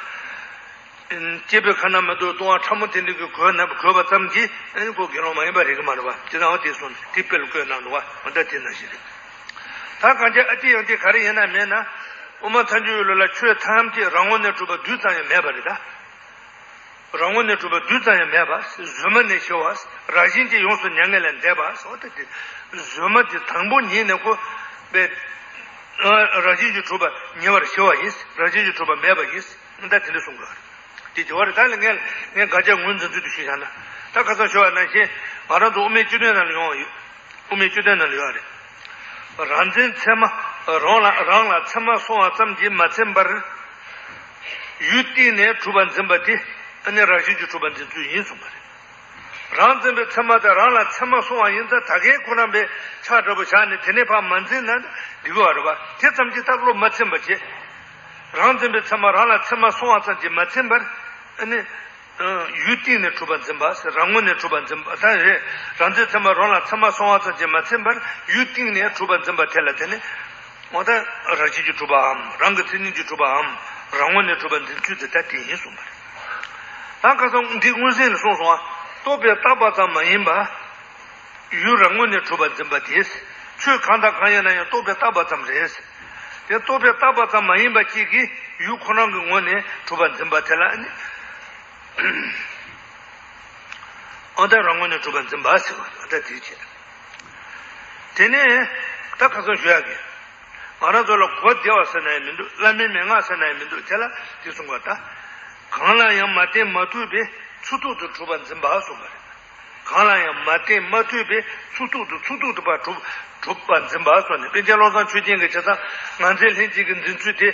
སྐྱེས་པའི་ཁ་ན་མ་ཐོ་ལྟུང་བ་ཕྲ་མོ་དེ་འདྲ་གི་གོས་ན་གོས་པ་ཙམ་གྱིས་ཨ་ནི་ཁོ་དགེ་སློང་མ་ཡིན་པ་རེད་གི་མ་རེད་བ། སྐྱེ་དང་འོ་དེ་གསུངས་དེ་དཔེ་ལ་བཀོད་གནང་འདུག་བ། འོ་ད་དེ་ནང་བཞིན་རེད། ད་གང་ཅི་ཨ་ཏི་ཡང་དེ་ག་རེ་ཡིན་ན་མེད་ན། དབུ་མ་ཐལ་འགྱུར་ཡུལ་ལ་ཆོས་ཐམས་ཅད་རང་ངོས་ནས་གྲུབ་པ་རྡུལ་ཙམ་ཡང་མེད་པ་རེད་ད། རང་ངོས་ནས་གྲུབ་པ་རྡུལ་ཙམ་ཡང་མེད་པ། གཟོད་མ་ནས་ཞི་བ། རང་བཞིན་གྱིས་ཡོངས་སུ་མྱ་ངན་ལས་འདས་པ་སོགས་ཏེ་དེ། གཟོད་མ་དེ་དང་པོ་ཉིད་ནས་ཁོ་པའི་རང་བཞིན་གྱིས་གྲུབ་པ་ཉེ་བར་ཞི་བ་ཡིན། རང་བཞིན་གྱིས་གྲུབ་པ་མེད་པ་ཡིན། ད་དེ་འདྲ་གསུང་དགོས། དེ་དེ་བར་ད་ལ་ངས་ངས་དགག་བྱ་ངོས་འཛིན་ཚུལ་དུ་ཞུས་བཞག་ན། ད་ཁ་སང་ཞུ་བ་ནང་བཞིན་ང་རང་ཚོ་དབུ་མའི་སྤྱི་དོན་ནང་ལ་ཡོང་བ་ཡོད། དབུ་མའི་སྤྱི་དོན་ནང་ལ་ཡོད་རེད། རང་འཛིན་མཚན་མ་རང་ལ་རང་ལ་མཚན་མ་སོང་བ་ཙམ་གྱིས་མ་ཚིམ་པར། ཡུལ་གཏིང་ནས་གྲུབ་པར་འཛིན་པ་དེ་ཨ་ནི་རང་བཞིན་གྱིས་གྲུབ་པར་འཛིན་ཚུལ་ཡིན་གསུངས་པ་རེད། རང་འཛིན་པའི་མཚན་མ་དེ་རང་ལ་མཚན་མ་སོང་བ་ཡིན་ཙང་ད་གིན་ཁོ་རང་པའི་ཆགས་འདྲ་པོ་བཞག་ནས་དེ་ནས་ཕར་མ་འཛིན་ན་འགྲིག་གི་བ་རེད་བ། དེ་ཙམ་གྱིས་ད་བློ་མ་ཚིམ་པ་བྱེད། རང་འཛིན་པའི་མཚན་མ་རང་ལ་མཚན་མ་སོང་བ་ཙམ་གྱིས་མ་ཚིམ་པར། ཨ་ནི། ཡུལ་གཏིང་ནས་གྲུབ་པར་འཛིན་པ་ཟེར། རང་ངོས་ནས་གྲུབ་པར་འཛིན་པ་ད་རེད། རང་འཛིན་མཚན་མ་རང་ལ་མཚན་མ་སོང་བ་ཙམ་གྱིས་མ་ཚིམ་པར་ཡུལ་གཏིང་ནས་གྲུབ་པར་འཛིན་པ་དེ་ལ་དེ་ནི། འོ་ད་རང་བཞིན་གྱིས་གྲུབ་པའམ་རང་གི་མཚན་ཉིད་ཀྱིས་གྲུབ་པའམ་རང་ངོས་ནས་གྲུབ་པར་འཛིན་ཚུལ་དེ་ད་དེ་ཡིན་གསུངས་པ་རེད། ད་ཁ་སང་འདི་མངོན་གསལ་ལ་གསུངས་སོང་ང་། རྟོག་པས་བཏགས་པ་ཙམ་མ་ཡིན་པ། ཡུལ་རང་ངོས་ནས་གྲུབ་པར་འཛིན་པ་དེས། ཆོས་གང་དང་གང་ཡིན་ན་ཡང་རྟོག་པས་བཏགས་པ་ཙམ་རེད། དེ་རྟོག་པས་བཏགས་པ་ཙམ་མ་ཡིན་པ་གཅིག་གིས་ཡུལ་ཁོ་རང་གི་ངོས་ནས་གྲུབ་པར་འཛིན་པ་དེ་ལ་ནི། ཨོ་ད་རང་ངོས་ནས་གྲུབ་པར་འཛིན་པ་ཟེར་བ་ཨོ་ད་དེ་བྱས། དེ་ནས་ད་ཁ་སང་ཞུ་ཡག་གི། ང་རང་ཚོ་ལ་གོ་བདེ་བ་ཟེར་ན་ཡང་མི་འདུག་བླ་མའི་མན་ངག་ཟེར་ན་ཡང་མི་འདུག་དེ་ལ་དེ་གསུངས་པ་ད། གང་ལ་ཡང་མ་བརྟེན་མ་ཐུག་པའི་ཚུལ་ཐུག་ཏུ་གྲུབ་པར་འཛིན་པ་གསུངས་པ་རེད། གང་ལ་ཡང་མ་བརྟེན་མ་ཐུག་པའི་ཚུལ་ཐུག་ཏུ་ཚུལ་ཐུག་ཏུ་པ་གྲུབ་གྲུབ་པར་འཛིན་པ་སོགས་ནས། པཎ་ཆེན་བློ་བཟང་ཆོས་རྒྱན་གྱི་ཆ་ཚང་ང་ཚོའི་ལྷན་ཅིག་གི་འཛིན་ཚུལ་དེ།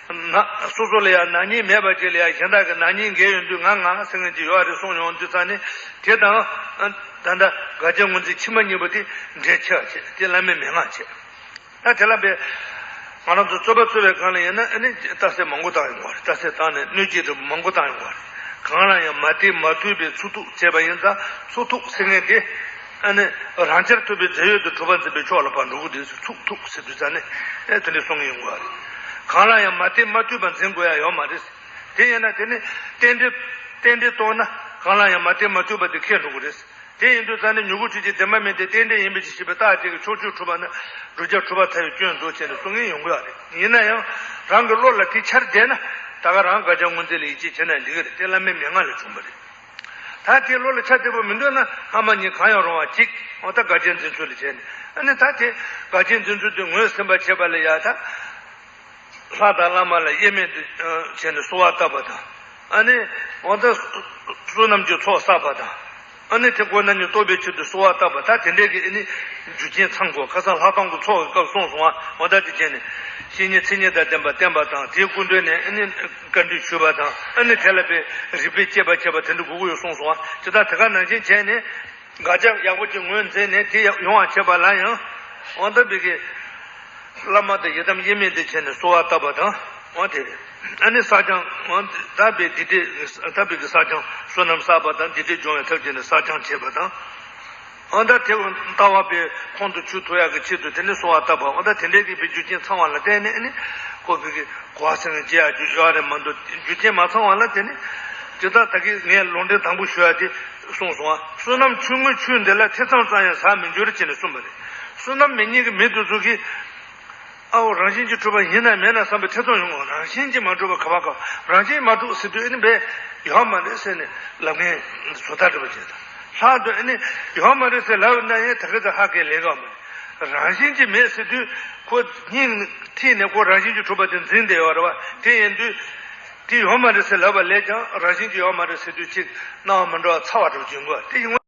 ན་སོ་སོ་ལ་ཡང་ན་ནིང་མེད་པ་ཅིག་ལ་ཡང་གཞན་དག་གི་ན་ནིང་འགལ་ཡོང་དུས་ང་ང་ཟེར་མཁན་ཅིག་ཡོད་རེད་གསུངས་ཡོང་དུས་ཙང་ནས། དེ་དང་། ད་ལྟ་དགག་བྱ་ངོས་འཛིན་ཕྱི་མ་གཉིས་པོ་དེ་འབྲེལ་ཆེ་བ་བྱེད་དེ་བླ་མའི་མན་ངག་བྱེད། ད་དེ་ལ་དཔེ། ང་རང་ཚོ་རྩོད་པ་རྩོད་པའི་སྒང་ལ་ཡིན་ན་ཨ་ནི་རྟགས་གསལ་མང་པོ་བཏང་ཡོང་བ་རེད། རྟགས་གསལ་བཏང་ནས་གནོད་བྱེད་འདྲ་པོ་མང་པོ་བཏང་ཡོང་བ་རེད། གང་ལ་ཡང་མ་བརྟེན་མ་ཐུག་པའི་ཚུལ་ཐུག་བྱས་པ་ཡིན་ཙང་ཚུལ་ཐུག་ཟེར་མཁན་དེ། ཨ་ནི་རང་རྐྱར་ཐུབ་པའི་རྫས་ཡོད་དུ་གྲུབ་པར་འཛིན་པའི་ཕྱོགས་ལ་ཕར་འགྲོ་གི་འདུག་ཚུལ་ཐུག་ཟེར་དུས་ཙང་ནས་ཨེ་དེ་འདྲ་གསུང་གི་ཡོང་གི་བ་རེད། གང་ལ་ཡང་མ་བརྟེན་མ་ཐུག་པར་འཛིན་དགོས་ཡ་ཡོད་མ་རེད། དེ་ཡིན་ན་དེ་ནི་རྟེན་འབྲེལ་རྟེན་འབྲེལ་གཏོང་ན་གང་ལ་ཡང་མ་བརྟེན་མ་ཐུག་པ་དེ་ཁེལ་འགྲོ་གི་རེད། དེ་ཡིན་དུས་ཙང་ནས་མྱུ་གུ་འཁྲུལ་རྐྱེན་བདེན་པ་མིན་ཏེ་རྟེན་འབྲེལ་ཡིན་པའི་ཕྱིར་ཞེས་པའི་རྟགས་གཅིག་གིས་ཕྱོགས་ཆོས་འཁྲུལ་པ་ན་བསྒྲུབ་བྱ་འཁྲུལ་པ་ཐལ་བའི་སྐྱོན་འདུག་ཅེས་ནས་གསུང་གིན་ཡོང་གི་ཡོད་རེད། ཡིན་ན་ཡང་རང་གི་བློ་ལ་དེ་འཆར་བསྡད་ན་ད་ག་རང་དགག་བྱ་ངོས་འཛིན་ལ་ཡིད་ཆེས་བྱས་ན་འགྲིག་གི་རེད། དེ་བླ་མའི་མན་ངག་ལས་བྱུང་བ་རེད། ད་དེ་བློ་ལ་འཆར་བསྡད་པ་མི་འདུག་ན་སྔ་མ་གཉིས་གང་ཡང་རུང་བ་གཅིག་འོ་ད་དགག་བྱ་འཛིན་ཚུལ་ལ་བྱས་ནས་ཨ་ནི་ད་དེ་དགག་བྱ་འཛིན་ཚུལ་དེ་ངོས་ཟིན་པ་བྱས་པ་ལ་ཡ་ད། ལྷ་དང་བླ་མ་ལ་དབྱེར་མེད་དུ་བྱས་ནས་གསོལ་བ་བཏབ་པ་དང་། ཨ་ནི་འོ་ད་བསོད་ནམས་ཀྱི་ཚོགས་བསགས་པ་དང་། ཨ་ནི་དེ་ཁོ་ན་ཉིད་རྟོགས་པའི་ཆེད་དུ་གསོལ་བ་བཏབ་པ་ད་དེ་འདྲའི་གི་ཨ་ནི་རྒྱུ་རྐྱེན་ཚང་དགོས། ཁ་སང་ལྷག་མཐོང་གི་ཚོགས་ཀྱི་སྐབས་གསུངས་སོང་ང་། འོ་ད་དེ་བྱས་ནས་བཤེས་གཉེན་མཚན་ཉིད་དང་ལྡན་པ་བསྟེན་པ་དང་དེའི་སྐུ་མདུན་ནས་ཨ་ནི་བཀའ་འདྲི་ཞུས་པ་དང་ཨ་ནི་དེ་ལ་དཔེ་རིག་པས་དཔྱད་པ་བྱས་པ་དེ་འདྲ་དགོས་ཀྱི་ཡོད་གསུངས་སོང་ང་། ཇི་ལྟར་དེ་ག་ནང་བཞིན་བྱས་ནས། དགག་བྱ་ཡག་པོ་ཅིག་ངོས་འཛིན་ནས་དེ་ཡོང་བ་བྱེད་པ་ལ་ཡང་འོ་ད་བི་གི་བླ་མ་དང་ཡི་དམ་དབྱེར་མེད་དེ་བྱས་ནས་གསོལ་བ་བཏབ་པ་དང་འོ་དེ་རེད། ཨ་ནི་བསགས་སྦྱང་འོ་ད་བི་དེ་དེ་ད་བི་གི་བསགས་སྦྱང་བསོད་ནམས་བསགས་པ་དང་དེ་དེ་སྦྱོང་བའི་ཐབས་བྱས་ནས་བསགས་སྦྱང་བྱེད་པ་དང་། འོ་ད་དེ་ལྟ་བ་པའི་ཁོང་དུ་ཆུད་ཐུབ་ཡག་གི་ཆེད་དུ་དེ་ནི་གསོལ་བ་བཏབ་པ་འོ་ད་དེ་འདྲའི་གི་བི་རྒྱུ་རྐྱེན་ཚང་བ་ལ་བརྟེན་ནས་ཨ་ནི་ཁོ་བི་གི་གོ་བ་སེང་བྱེད་ཡག་རྒྱུ་ཡོད་རེད་མ་གཏོགས་རྒྱུ་རྐྱེན་མ་ཚང་བ་ལ་དེ་ནི་ཇི་ལྟར་ད་གི་ངས་ལུང་འདྲེན་དང་པོ་ཞུ་ཡག་དེ། གསུངས་སོང་ང་། བསོད་ནམས་ཆུང་ངུའི་ཆུ་འདི་ལ་ཐེ་ཚོམ་ཙམ་ཡང་ཟ་མི་འགྱུར་ཅེས་ནས་གསུངས་པ་རེད། བསོད་ནམས་མེད་མཁན་གྱི་མི་དེ་ཚོ་གིས་ཨའོ་རང་བཞིན་གྱིས་གྲུབ་པ་ཡིན་ན་མེད་ན་བསམ་པའི་ཐེ་ཚོམ་ཡོང་ངོ་། རང་བཞིན་གྱིས་མ་གྲུབ་པ་ག་པར་ག་པར་རང་བཞིན་མ་གྲུབ་ཟེར་དུས་ཨ་ནི་བས་ཡོད་མ་རེད་ཟེར་ནས་ལབ་མཁན་བཟོ་ལྟ་འདྲ་པོ་བྱས་ད། ལྷག་ཏུ་ཨ་ནི་ཡོད་མ་རེད་ཟེར་ལབ་ན་ཡང་ད་ག་ཚོད་ཧ་གོ་ལས་ཀ་མ་རེད། རང་བཞིན་གྱིས་མེད་ཟེར་དུས་ཁོ་སྙིང་ཐིག་ནས་ཁོ་རང་བཞིན་གྱིས་གྲུབ་པ་དེ་འཛིན་བསྡད་ཡོད་རེད་བ། དེ་ཡིན་དུས། དེ་ཡོད་མ་རེད་ཟེར་ལབ་པ་ལས་ཀྱང་རང་བཞིན་གྱིས་ཡོད་མ་རེད་ཟེར་དུས་གཅིག་སྣང་བ་མི་འགྲོ་བ་ཚ་བ་འགྲོ་བྱུང་གོ། དེ་ཡིན་